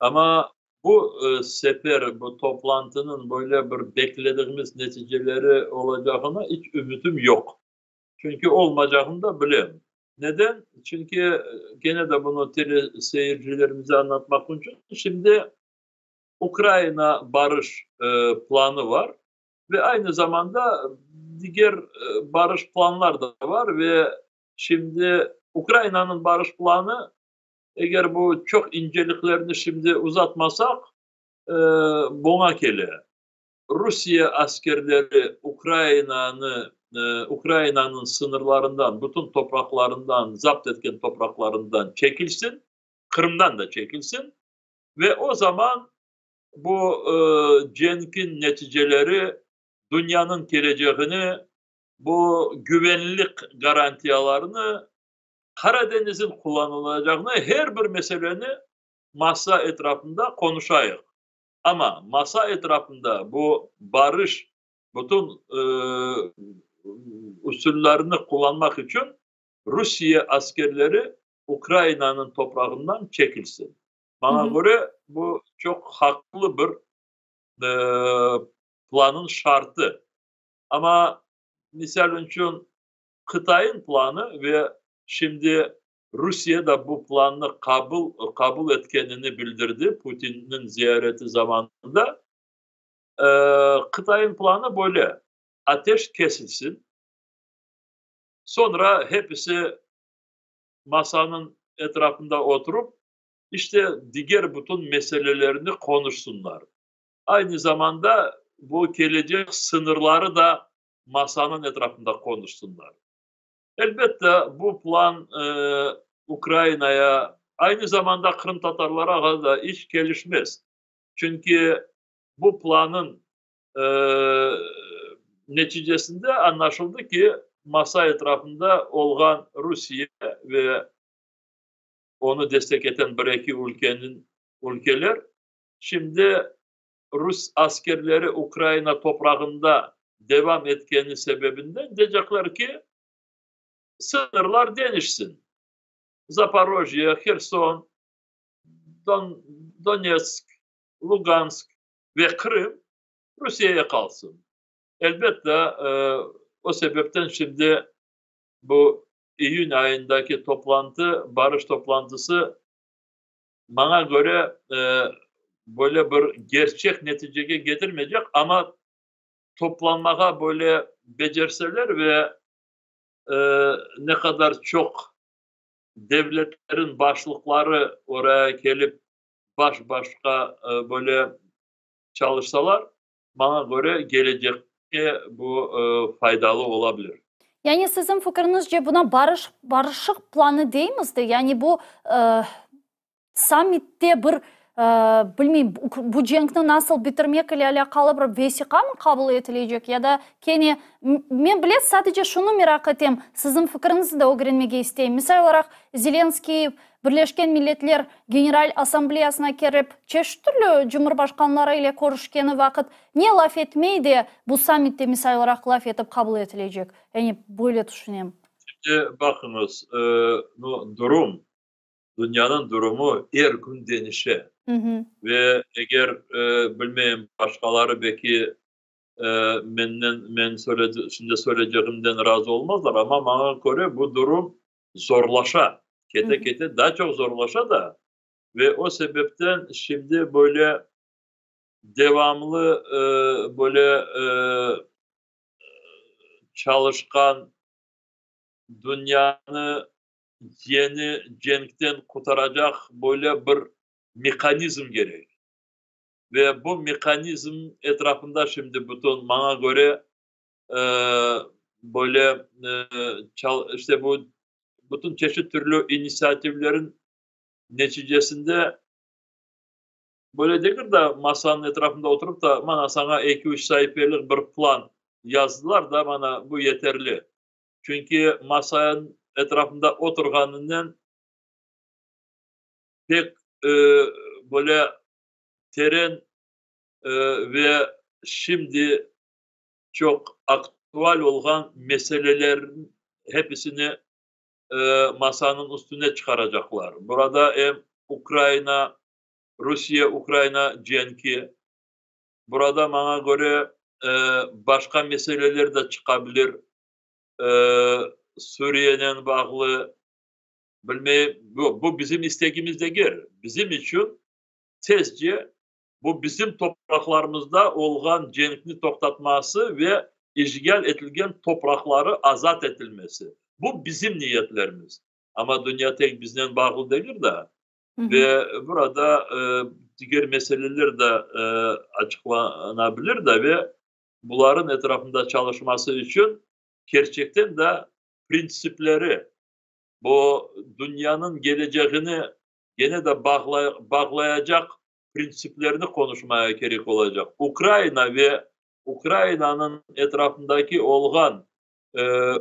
Amma bu sefer bu toplantınıñ böyle bir beklediğimiz neticeleri olacağına iç ümütim yoq. Çünki olmaycağını da bilem. Neden? Çünki kene de bunı teleseyircilerimize añlatmaq içün, şimdi Ukraina barış planı var. Ve aynı zamanda diger barış planlar da var ve şimdi Ukrainanıñ barış planı, eger bu çoq inceliklerni şimdi uzatmasaq, buña kele, Rusiye askerleri Ukrainanı, Ukrainanıñ sıñırlarından, bütün topraqlarından, zapt etken topraqlarından çekilsin, Qırımdan da çekilsin ve o zaman Bu cenkiñ neticeleri dünyanıñ keleceğini, bu güvenlik garantiyalarını, Qara deñizin qullanılacağını, her bir meseleni masa etrafında qonuşayıq. Amma masa etrafında bu barış bütün usullarını qullanmaq içün Rusiye askerleri Ukrainanıñ toprağından çekilsin. Maña köre, bu çoq haqlı bir planıñ şartı. Amma, misal içün, Qıtayıñ planı ve şimdi Rusiye da bu plannı qabul qabul etkenini bildirdi Putinniñ ziyareti zamanında, Qıtayıñ planı böyle, ateş kesilsin, soñra hepisi masanıñ etrafında oturıp, işte, diger bütün meselelerni qonuşsunlar. Aynı zamanda bu kelecek sıñırları da masanıñ etrafında qonuşsunlar. Elbette, bu plan Ukrainaya, aynı zamanda qırımtatarlara da iç kelişmez. Çünki bu planıñ neticesinde añlaşıldı ki, masa etrafında olğan Rusiye ve onı destek eten bir-eki ülkeniñ ülkeler şimdi. rus askerleri Ukraina toprağında devam etkeni sebebinden deycekler ki, sıñırlar deñişsin. Zaporojye, Herson, Don, Donetsk, Lugansk ve Qırım Rusiyeye qalsın. Elbette, o sebepten şimdi bu iyün ayındaki toplantı, barış toplantısı, maña köre, böyle bir kerçek neticege ketirmeycek, amma toplanmağa böyle becerseler ve ne qadar çoq devletlerin başlıqları oraya kelip baş-başqa böyle çalışsalar, maña köre, kelecekke bu faydalı ola bilir. Yani siziñ fikriñizce buna barış, barışıq planı deymiz de, yani bu sammitte bir, bilmeyim, bu cenkni nasıl bitirmek ile alâqalı bir vesiqamı qabul etilecek ya da kene, men bile sadece şunı meraq etem, siziñ fikriñizni de ögrenmege isteyim. Misal olaraq, Zelenskiy Birleşken Milletler General Assambleyasına kirip, çeşit türlü cumhurbaşqanları ile körüşkeni vaqıt ne laf etmey de bu sammitte misal olaraq laf etip qabul etilecek? Yani böyle tüşünem. Şimdi baqıñız, nu, durum, dünyanıñ durumu er kün deñişe. Ve eger, bilmeyim, başqaları belki menden, men şimdi söyleycegimden razı olmazlar, amma maña köre bu durum zorlaşa, kete-kete daa çoq zorlaşa da, ve o sebepten şimdi böyle devamlı böyle çalışqan dünyanı yeni cenkten qurtaracaq böyle bir mehanizm kerek. Ve bu mehanizm etrafında şimdi bütün, maña köre, böyle işte bu bütün çeşit türlü inisiativlerin neticesinde böyle degil da, masanıñ etrafında oturıp da, mana saña eki-üç saifelik bir plan yazdılar da, mana bu yeterli. Çünki masanıñ etrafında oturğanınen pek böyle teren ve şimdi çoq aktual olğan meselelerniñ hepisini masanıñ üstüne çıqaracaqlar. Burada em Ukraina, Rusiye-Ukraina cenki, burada, maña köre, başqa meseleler de çıqa bilir, Suriyenen bağlı, bilmeyim, bu bizim istegimiz degil, bizim içün tezce bu bizim topraqlarımızda olğan cenkni toqtatması ve işğal etilgen topraqları azat etilmesi. Bu bizim niyetlerimiz. Amma dünya tek biznen bağlı degil da. Ve burada diger meseleler de açıqlanabilir da ve buların etrafında çalışması içün kerçekten de printsipleri, bu dünyanıñ keleceğini gene de bağlayacaq printsiplerni qonuşmaya kerek olacaq. Ukraina ve Ukrainanıñ etrafındaki olğan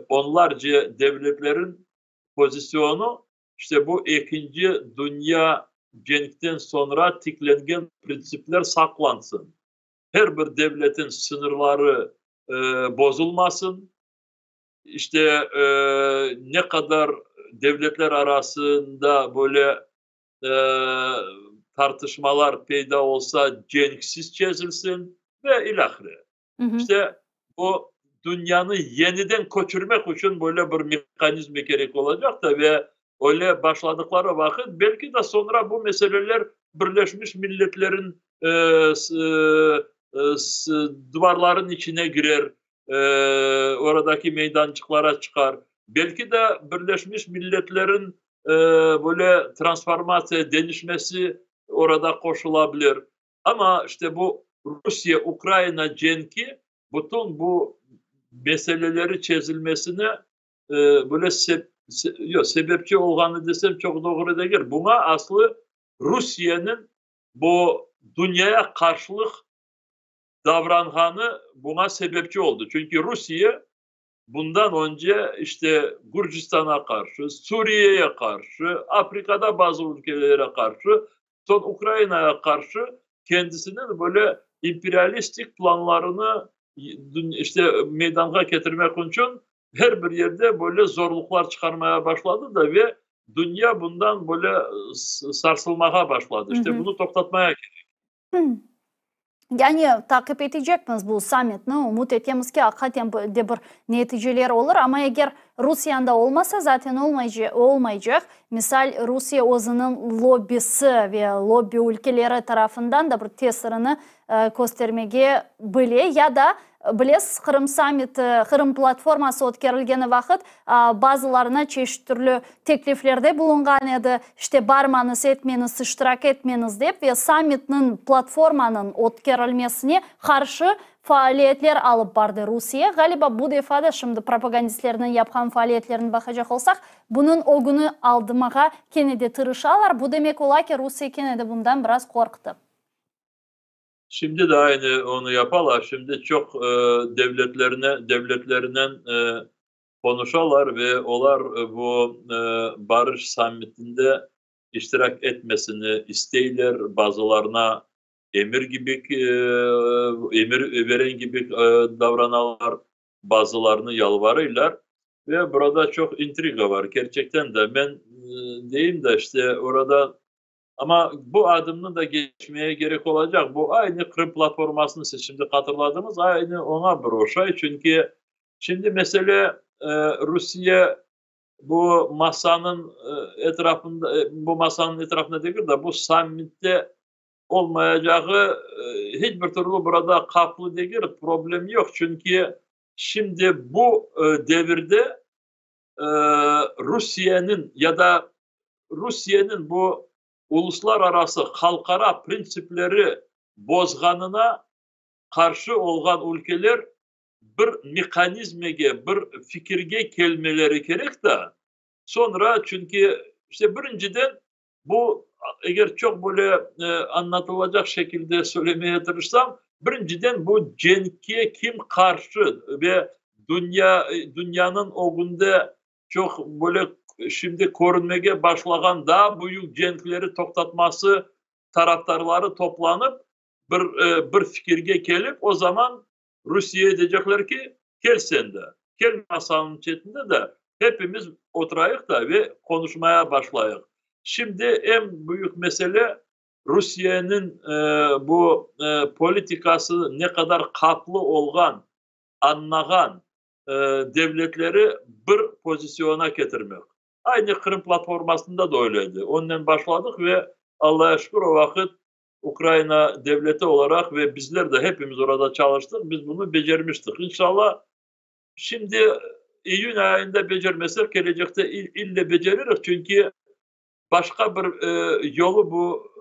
onlarca devletlerin pozisyonu, işte bu ekinci dünya cenkten soñra tiklengen printsipler saqlansın. Her bir devletin sıñırları bozulmasın. İşte ne qadar devletler arasında böyle tartışmalar peyda olsa, cenksiz çezilsin ve ilâhre. İşte bu dünyanı yeniden köçürmek içün böyle bir mehanizm kerek olacaq da ve öyle başladıqları vaqıt belki de soñra bu meseleler Birleşmiş Milletlerin duvarların içine girer, oradaki meydançıqlara çıqar. Belki de Birleşmiş Milletlerin böyle transformatsiya, deñişmesi orada qoşula bilir. Amma işte bu Rusiye-Ukraina cenki bütün bu meseleleri çezilmesine böyle yoq, sebepçi olğanı desem çoq doğru degil. Buña aslı Rusiyeniñ bu dünyaya qarşılıq davranğanı buña sebepçi oldı. Çünki Rusiye bundan önce işte Gürcistana qarşı, Suriyeye qarşı, Afrikada bazı ülkelere qarşı, soñ Ukrainaya qarşı kendisiniñ böyle. imperialistik planlarını işte meydanğa ketirmek içün her bir yerde böyle zorluqlar çıqarmaya başladı da ve dünya bundan böyle sarsılmağa başladı. İşte bunı toqtatmaya kerek. Yani taqip etecekmiz bu sammitni, ümüt etemiz ki, aqiqaten de bir neticeler olur, amma eger Rusiye anda olmasa, zaten olmaycaq. Misal, Rusiye özüniñ lobbisi ve lobbi ülkeleri tarafından da bir tesirini köstermege bile ya da, bilesiz, Qırım sammiti, Qırım platforması ötkerilgeni vaqıt bazılarına çeşit türlü tekliflerde bulunğan edi, işte barmañız, etmeñiz, iştirak etmeñiz dep ve sammitniñ, platformanıñ ötkerilmesine qarşı faaliyetler alıp bardı Rusiye. Ğaliba, bu defa da şimdi propagandistlerniñ yapqan faaliyetlerini baqacaq olsaq, bunıñ ögüni aldımağa kene de tırışalar. Bu demek ola ki, Rusiye kene de bundan biraz qorqtı. Şimdi de aynı onı yapalar. Şimdi çoq devletlerine, devletlerinen qonuşalar ve olar bu barış sammitinde iştirak etmesini isteyler. Bazılarına emir kibi, emir veren kibi davranalar, bazılarını yalvarıylar. Ve burada çoq intriga var. Kerçekten de, men deyim de, işte orada Amma bu adımnı da geçmeye kerek olacaq. Bu aynı Qırım platformasını siz şimdi hatırladıñız, aynı oña bir oşay. Çünki şimdi mesele Rusiye bu masanıñ etrafında, bu masanıñ etrafında degil de, bu sammitte olmayacağı hiç bir türlü burada qaplı degil, problem yoq. Çünki şimdi bu devirde Rusiyeniñ ya da Rusiyeniñ bu uluslararası halqara printsipleri bozğanına qarşı olğan ülkeler bir mehanizmege, bir fikirge kelmeleri kerek da, soñra, çünki işte birinciden bu, eger çoq böyle añlatılacaq şekilde söylemeye tırışsam, birinciden bu cenkke kim qarşı ve dünya, dünyanıñ ögünde çoq böyle şimdi körünmege başlağan daa büyük cenkleri toqtatması tarafdarları toplanıp, bir, bir fikirge kelip, o zaman Rusiyeye deycekler ki, kel sen de, kel masanıñ çetinde de, hepimiz oturayıq da ve qonuşmaya başlayıq. Şimdi eñ büyük mesele Rusiyeniñ bu politikası ne qadar qaplı olğan, añlağan devletleri bir pozisyona ketirmek. Aynı Qırım platformasında da öyle edi. Onnen başladıq ve Allaya şükür o vaqıt Ukraina devleti olaraq ve bizler de hepimiz orada çalıştıq, biz bunı becermiştik. İnşallah, şimdi iyün ayında becermesek, kelecekte ille beceririk, çünki başqa bir yolu bu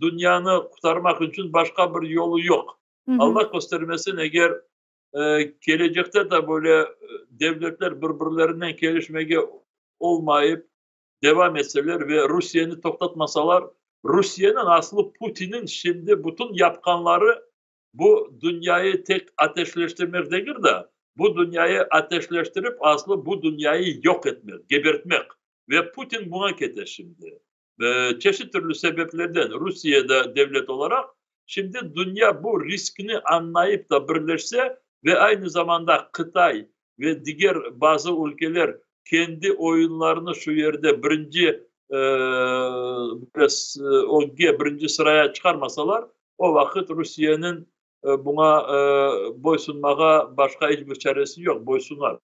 dünyanı qurtarmaq içün başqa bir yolu yoq. Allah köstermesin, eger kelecekte de böyle devletler bir-birlerinen kelişmege olmayıp devam etseler ve Rusiyeni toqtatmasalar, Rusiyeniñ, aslı Putiniñ şimdi bütün yapqanları bu dünyayı tek ateşleştirmek degil de, bu dünyayı ateşleştirip, aslı bu dünyayı yoq etmek, gebertmek. Ve Putin buña kete şimdi. Çeşit türlü sebeplerden Rusiye de devlet olaraq, şimdi dünya bu riskni añlayıp da birleşse ve aynı zamanda Qıtay ve diger bazı ülkeler kendi oyunlarını şu yerde birinci ögge, birinci sıraya çıqarmasalar, o vaqıt Rusiyeniñ buña boysunmağa başqa iç bir çaresi yoq, boysunar.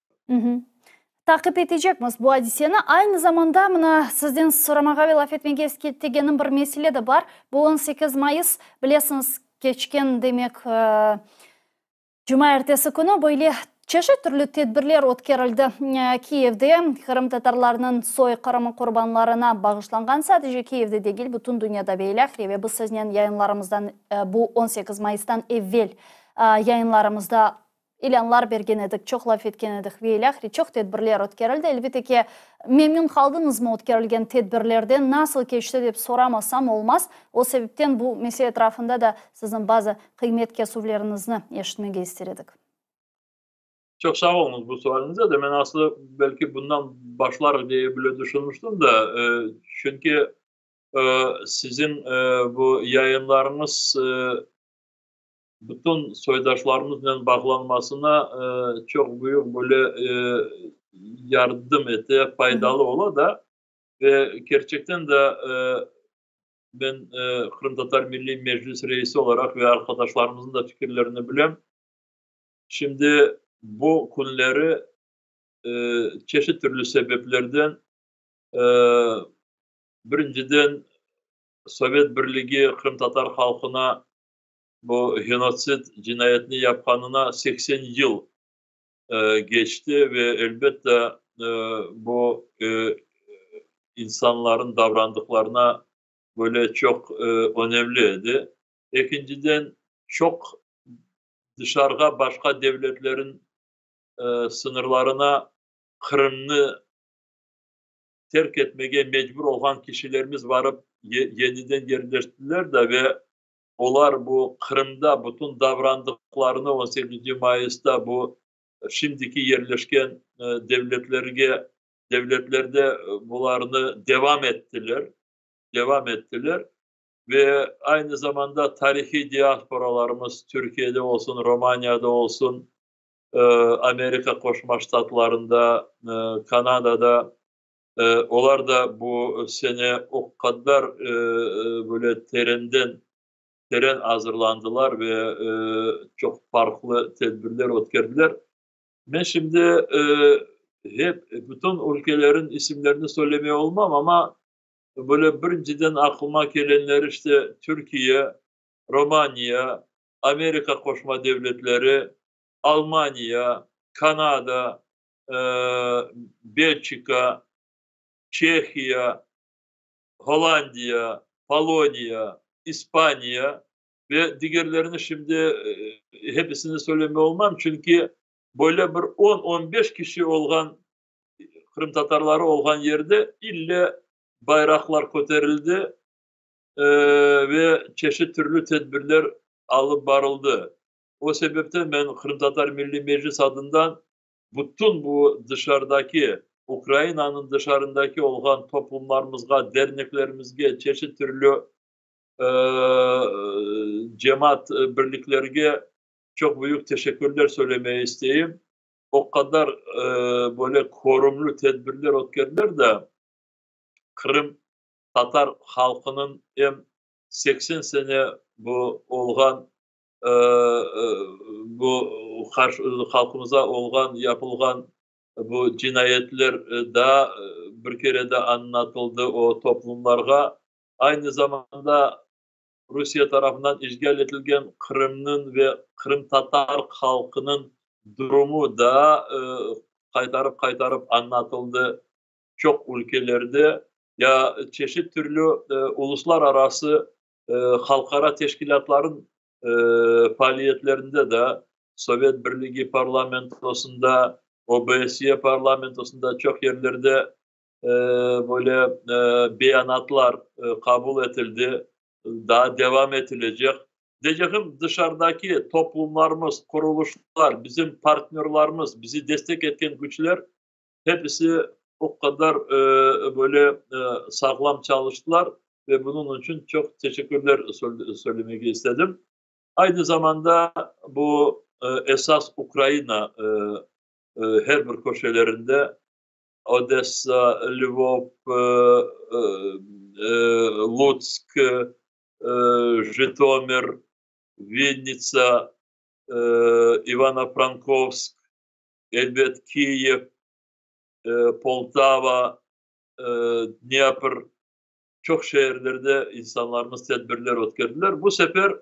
Taqip etecekmiz bu adiseni. Aynı zamanda, mına, sizden soramağa ve laf etmege istegenim bir mesele de bar. Bu 18 mayıs, bilesiñiz, keçken, demek, cumaertesi künü böyle çeşit türlü tedbirler ötkerildi Kiyevde, qırımtatarlarnıñ soyqırımı qurbanlarına bağışlanğan, sadece Kiyevde degil, bütün dünyada ve ilâhre, ve biz siznen yayınlarımızdan bu 18 mayıstan evel yayınlarımızda ilânlar bergen edik, çoq laf etken edik ve ilâhre, çoq tedbirler ötkerildi. Elbette ki, memnün qaldıñızmı ötkerilgen tedbirlerden, nasıl keçti dep soramasam olmaz. O sebepten bu mesele etrafında da siziñ bazı qıymet kesüvleriñizni eşitmege ister edik. Çoq sağ oluñız bu sualiñize de. Men aslı belki bundan başlar diye bile düşünmüştim de, çünki siziñ bu yayınlarıñız. Bütün soydaşlarımıznen bağlanmasına çoq büyük böyle yardım ete, faydalı ola da. Ve kerçekten de men Qırımtatar Milliy Meclis reisi olaraq ve arqadaşlarımıznıñ da fikirlerini bilem, şimdi bu künleri çeşit türlü sebeplerden, birinciden, Sovet Birligi qırımtatar halqına bu genotsid cinayetini yapqanına 80 yıl keçti ve, elbette, bu insanların davrandıqlarına böyle çoq önemli edi. Ekinciden, çoq dışarığa, başqa devletlerin sıñırlarına Qırımnı terk etmege mecbur olğan kişilerimiz barıp yeniden yerleştiler de ve olar bu Qırımda bütün davrandıqlarını 18 mayısta bu şimdiki yerleşken devletlerge, devletlerde bularnı devam ettiler, devam ettiler. Ve aynı zamanda tarihiy diasporalarımız Türkiyede olsun, Romaniyada olsun, Amerika Qoşma Ştatlarında, Kanadada, olar da bu sene o qadar böyle terenden, teren azırlandılar ve çoq farqlı tedbirler ötkerdiler. Men şimdi hep bütün ülkelerin isimlerini söylemeye olmam, amma böyle birinciden aqlıma kelenler işte Türkiye, Romaniya, Amerika Qoşma Devletleri, Almaniya, Kanada, Belçika, Çehiya, Hollandiya, Poloniya, İspaniya ve digerlerini şimdi hepisini söylemey olmam, çünki böyle bir 10-15 kişi olğan, qırımtatarları olğan yerde ille bayraqlar köterildi ve çeşit türlü tedbirler alıp barıldı. O sebepten men Qırımtatar Milliy Meclis adından bütün bu dışarıdaki, Ukrainanıñ dışarındaki olğan toplumlarımızğa, derneklerimizge, çeşit türlü cemaat birliklerge çoq büyük teşekkürler söylemeye isteyim. O qadar böyle körümli tedbirler ötkerdiler de, Qırım tatar halqınıñ em 80 sene bu olğan bu halqımıza olğan, yapılğan bu cinayetler daa bir kere de añlatıldı o toplumlarğa. Aynı zamanda Rusiye tarafından işğal etilgen Qırımnıñ ve qırımtatar halqınıñ durumu daa qaytarıp-qaytarıp añlatıldı çoq ülkelerde. Ya çeşit türlü uluslararası halqara teşkilâtlarıñ faaliyetlerinde de, Sovet Birligi parlamentosında, OBSE parlamentosında çoq yerlerde böyle beyanatlar qabul etildi, daa devam etilecek. Deycegim, dışarıdaki toplumlarımız, qurulışlar, bizim partnörlarımız, bizi destek etken küçler hepisi o qadar böyle sağlam çalıştılar ve bunıñ içün çoq teşekkürler söylemege istedim. Aynı zamanda bu esas Ukraina her bir köşelerinde Odessa, Lvov, Lutsk, Jıtomir, Vinnitsa, İvano-Frankovsk, elbet, Kiyev, Poltava, Dnepr, çoq şeerlerde insanlarımız tedbirler ötkerdiler. Bu sefer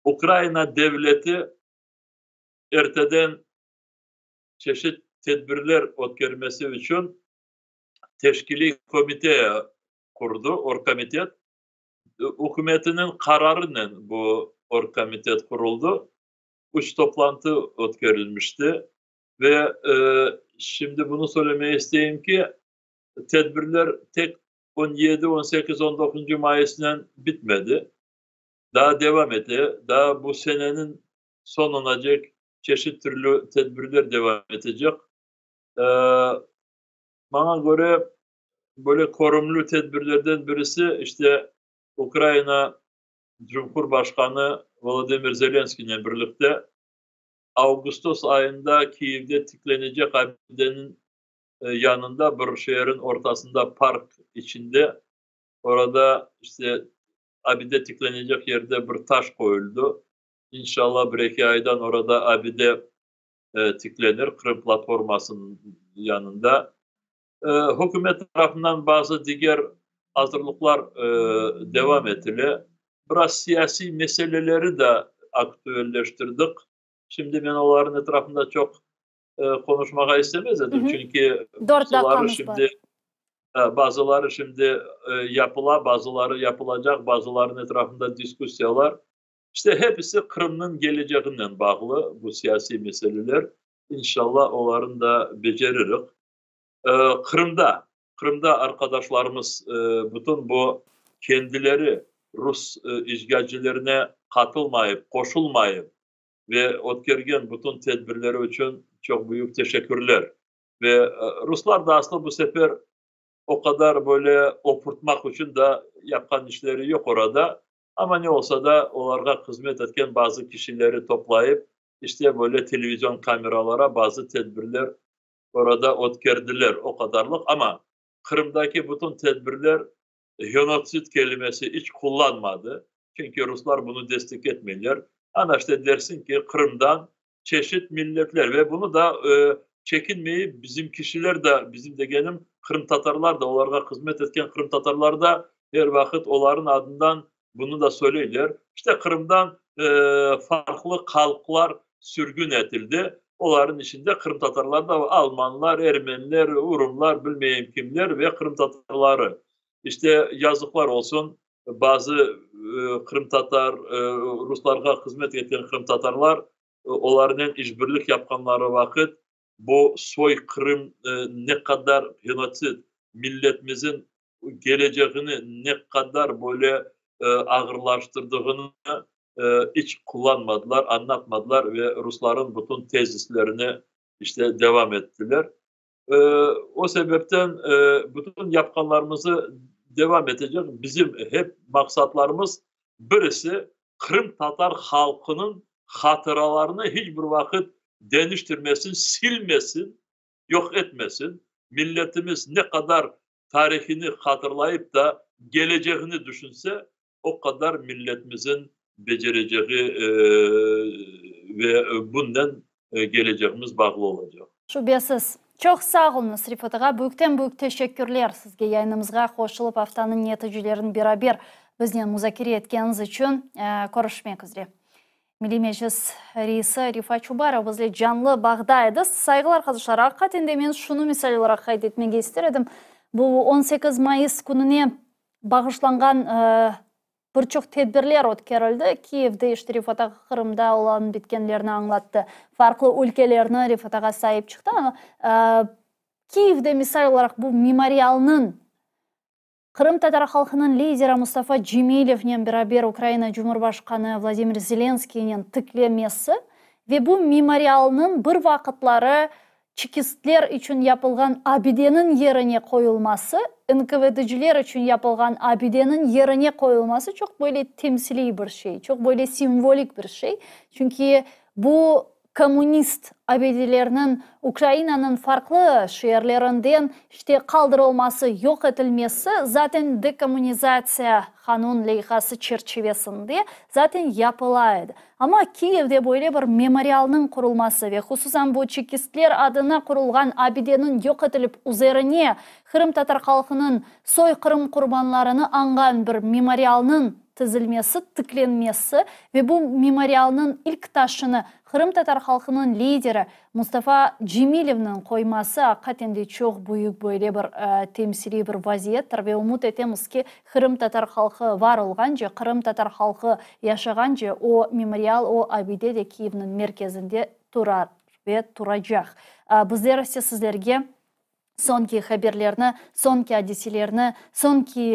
Ukraina devleti erteden çeşit tedbirler ötkermesi içün teşkiliy komite qurdı, orgkomitet. Ükümetiniñ qararınen bu orgkomitet quruldı. Üç toplantı ötkerilmişti ve şimdi bunı söylemege isteyim ki, tedbirler tek 17, 18, 19 mayısnen bitmedi. Daa devam ete, daa bu seneniñ soñunacek çeşit türlü tedbirler devam etecek. Maña köre, böyle körümli tedbirlerden birisi, işte, Ukraina. Cumhurbaşqanı Volodımır Zelenskiynen birlikte avgustos ayında Kiyevde tiklenecek abideniñ yanında bir şeerin ortasında park içinde orada işte abide tiklenecek yerde bir taş qoyuldı. İnşallah bir-eki aydan orada abide tiklenir Qırım platformasınıñ yanında. Hükümet tarafından bazı diger azırlıqlar devam etile. Biraz siyasiy meseleleri de aktüelleştirdik. Şimdi men olarnıñ etrafında çoq qonuşmağa istemez edim, çünki bazıları şimdi bazıları şimdi yapıla, bazıları yapılacaq, bazılarınıñ etrafında diskussiyalar. İşte hepisi Qırımnıñ keleceğinen bağlı bu siyasiy meseleler. İnşallah olarnı da beceririk. Qırımda, Qırımda arqadaşlarımız bütün bu kendileri rus işğalcilerine qatılmayıp, qoşulmayıp ve ötkergen bütün tedbirleri içün çoq büyük teşekkürler. Ve ruslar da aslı bu sefer o qadar böyle opurtmaq içün da yapqan işleri yoq orada. Amma ne olsa da olarğa hızmet etken bazı kişileri toplayıp, işte böyle televizion kameralara bazı tedbirler orada ötkerdiler, o qadarlıq. Amma Qırımdaki bütün tedbirler genotsid kelimesi iç qullanmadı, çünki ruslar bunı destek etmeyler. Ana işte dersiñ ki, Qırımdan çeşit milletler ve bunı da çekinmeyip bizim kişiler de, bizim degenim qırımtatarlar da, olarğa hızmet etken qırımtatarlar da er vaqıt olarnıñ adından bunı da söyleyler. İşte Qırımdan farqlı halqlar sürgün etildi, olarnıñ içinde qırımtatarlar da, almanlar, ermeniler, urumlar, bilmeyim kimler ve qırımtatarları. İşte yazıqlar olsun, bazı qırımtatar, ruslarğa hızmet etken qırımtatarlar olarnen işbirlik yapqanları vaqıt bu soyqırım ne qadar genotsid, milletimizin keleceğini ne qadar böyle ağırlaştırdığını iç qullanmadılar, añlatmadılar ve rusların bütün tezislerine işte devam ettiler. O sebepten bütün yapqanlarımızı devam etecek. Bizim hep maqsatlarımız birisi qırımtatar halqınıñ hatıralarını hiç bir vaqıt deñiştirmesin, silmesin, yoq etmesin. Milletimiz ne qadar tarihini hatırlayıp da keleceğini düşünse, o qadar milletimizin becereceği ve bunnen keleceğimiz bağlı olacaq. Şübesiz. Çoq sağ oluñız, Refat ağa. Büyükten-büyük teşekkürler sizge yayınımızğa qoşulıp, aftanıñ neticelerini beraber biznen muzakere etkeniñiz içün. Körüşmek üzre. Milliy Meclis reisi Refat Çubarov bizle canlı bağda edi. Sayğılı arqadaşlar, aqiqaten de men şunı misal olaraq qayd etmege ister edim. Bu 18 mayıs kününe bağışlanğan bir çoq tedbirler ötkerildi. Kiyevde işte Refat ağa Qırımda olan bitkenlerni añlattı. Farqlı ülkelerni Refat ağa saip çıqtı. Kiyevde misal olaraq bu memorialnıñ Qırımtatar halqınıñ lideri Mustafa Cemilevnen beraber Ukraina Cumhurbaşqanı Vladimir Zelenskiynen tiklemesi ve bu memorialnıñ bir vaqıtları çekistler içün yapılğan abideniñ yerine qoyulması, NKVDciler içün yapılğan abideniñ yerine qoyulması çoq böyle temsiliy bir şey, çoq böyle simvolik bir şey. Çünki bu kommunist abidelerniñ Ukrainanıñ farqlı şeerlerinden işte qaldırılması, yoq etilmesi zaten dekommunizatsiya qanun leyhası çerçivesinde zaten yapıla edi. Amma Kiyevde böyle bir memorialnıñ qurulması ve hususan bu çekistler adına qurulğan abideniñ yoq etilip üzerine qırımtatar halqınıñ soyqırım qurbanlarını añğan bir memorialnıñ tizilmesi, tiklenmesi ve bu memorialnıñ ilk taşını qırımtatar halqınıñ lideri Mustafa Cemilevniñ qoyması aqiqaten de çoq büyük böyle bir temsiliy bir vaziyettir ve ümüt etemiz ki, qırımtatar halqı var olğance, qırımtatar halqı yaşağance o memorial, o abide de Kiyevniñ merkezinde turar ve turacaq. Bizler ise sizlerge. Soñki haberlerni, soñki adiselerni, soñki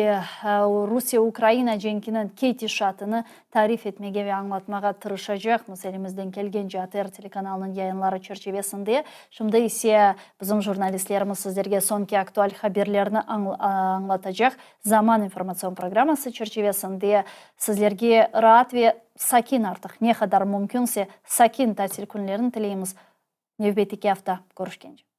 Rusiye-Ukraina cenkiniñ ketişatını tarif etmege ve añlatmağa tırışacaqmız elimizden kelgence ATR telekanalınıñ yayınları çerçivesinde. Şimdi ise bizim jurnalistlerimiz sizlerge soñki aktual haberlerni añlatacaq Zaman informatsion programması çerçivesinde sizlerge raat ve sakin artıq ne qadar mümkünse sakin tatil künlerini tileymiz. Nevbetteki afta körüşkence.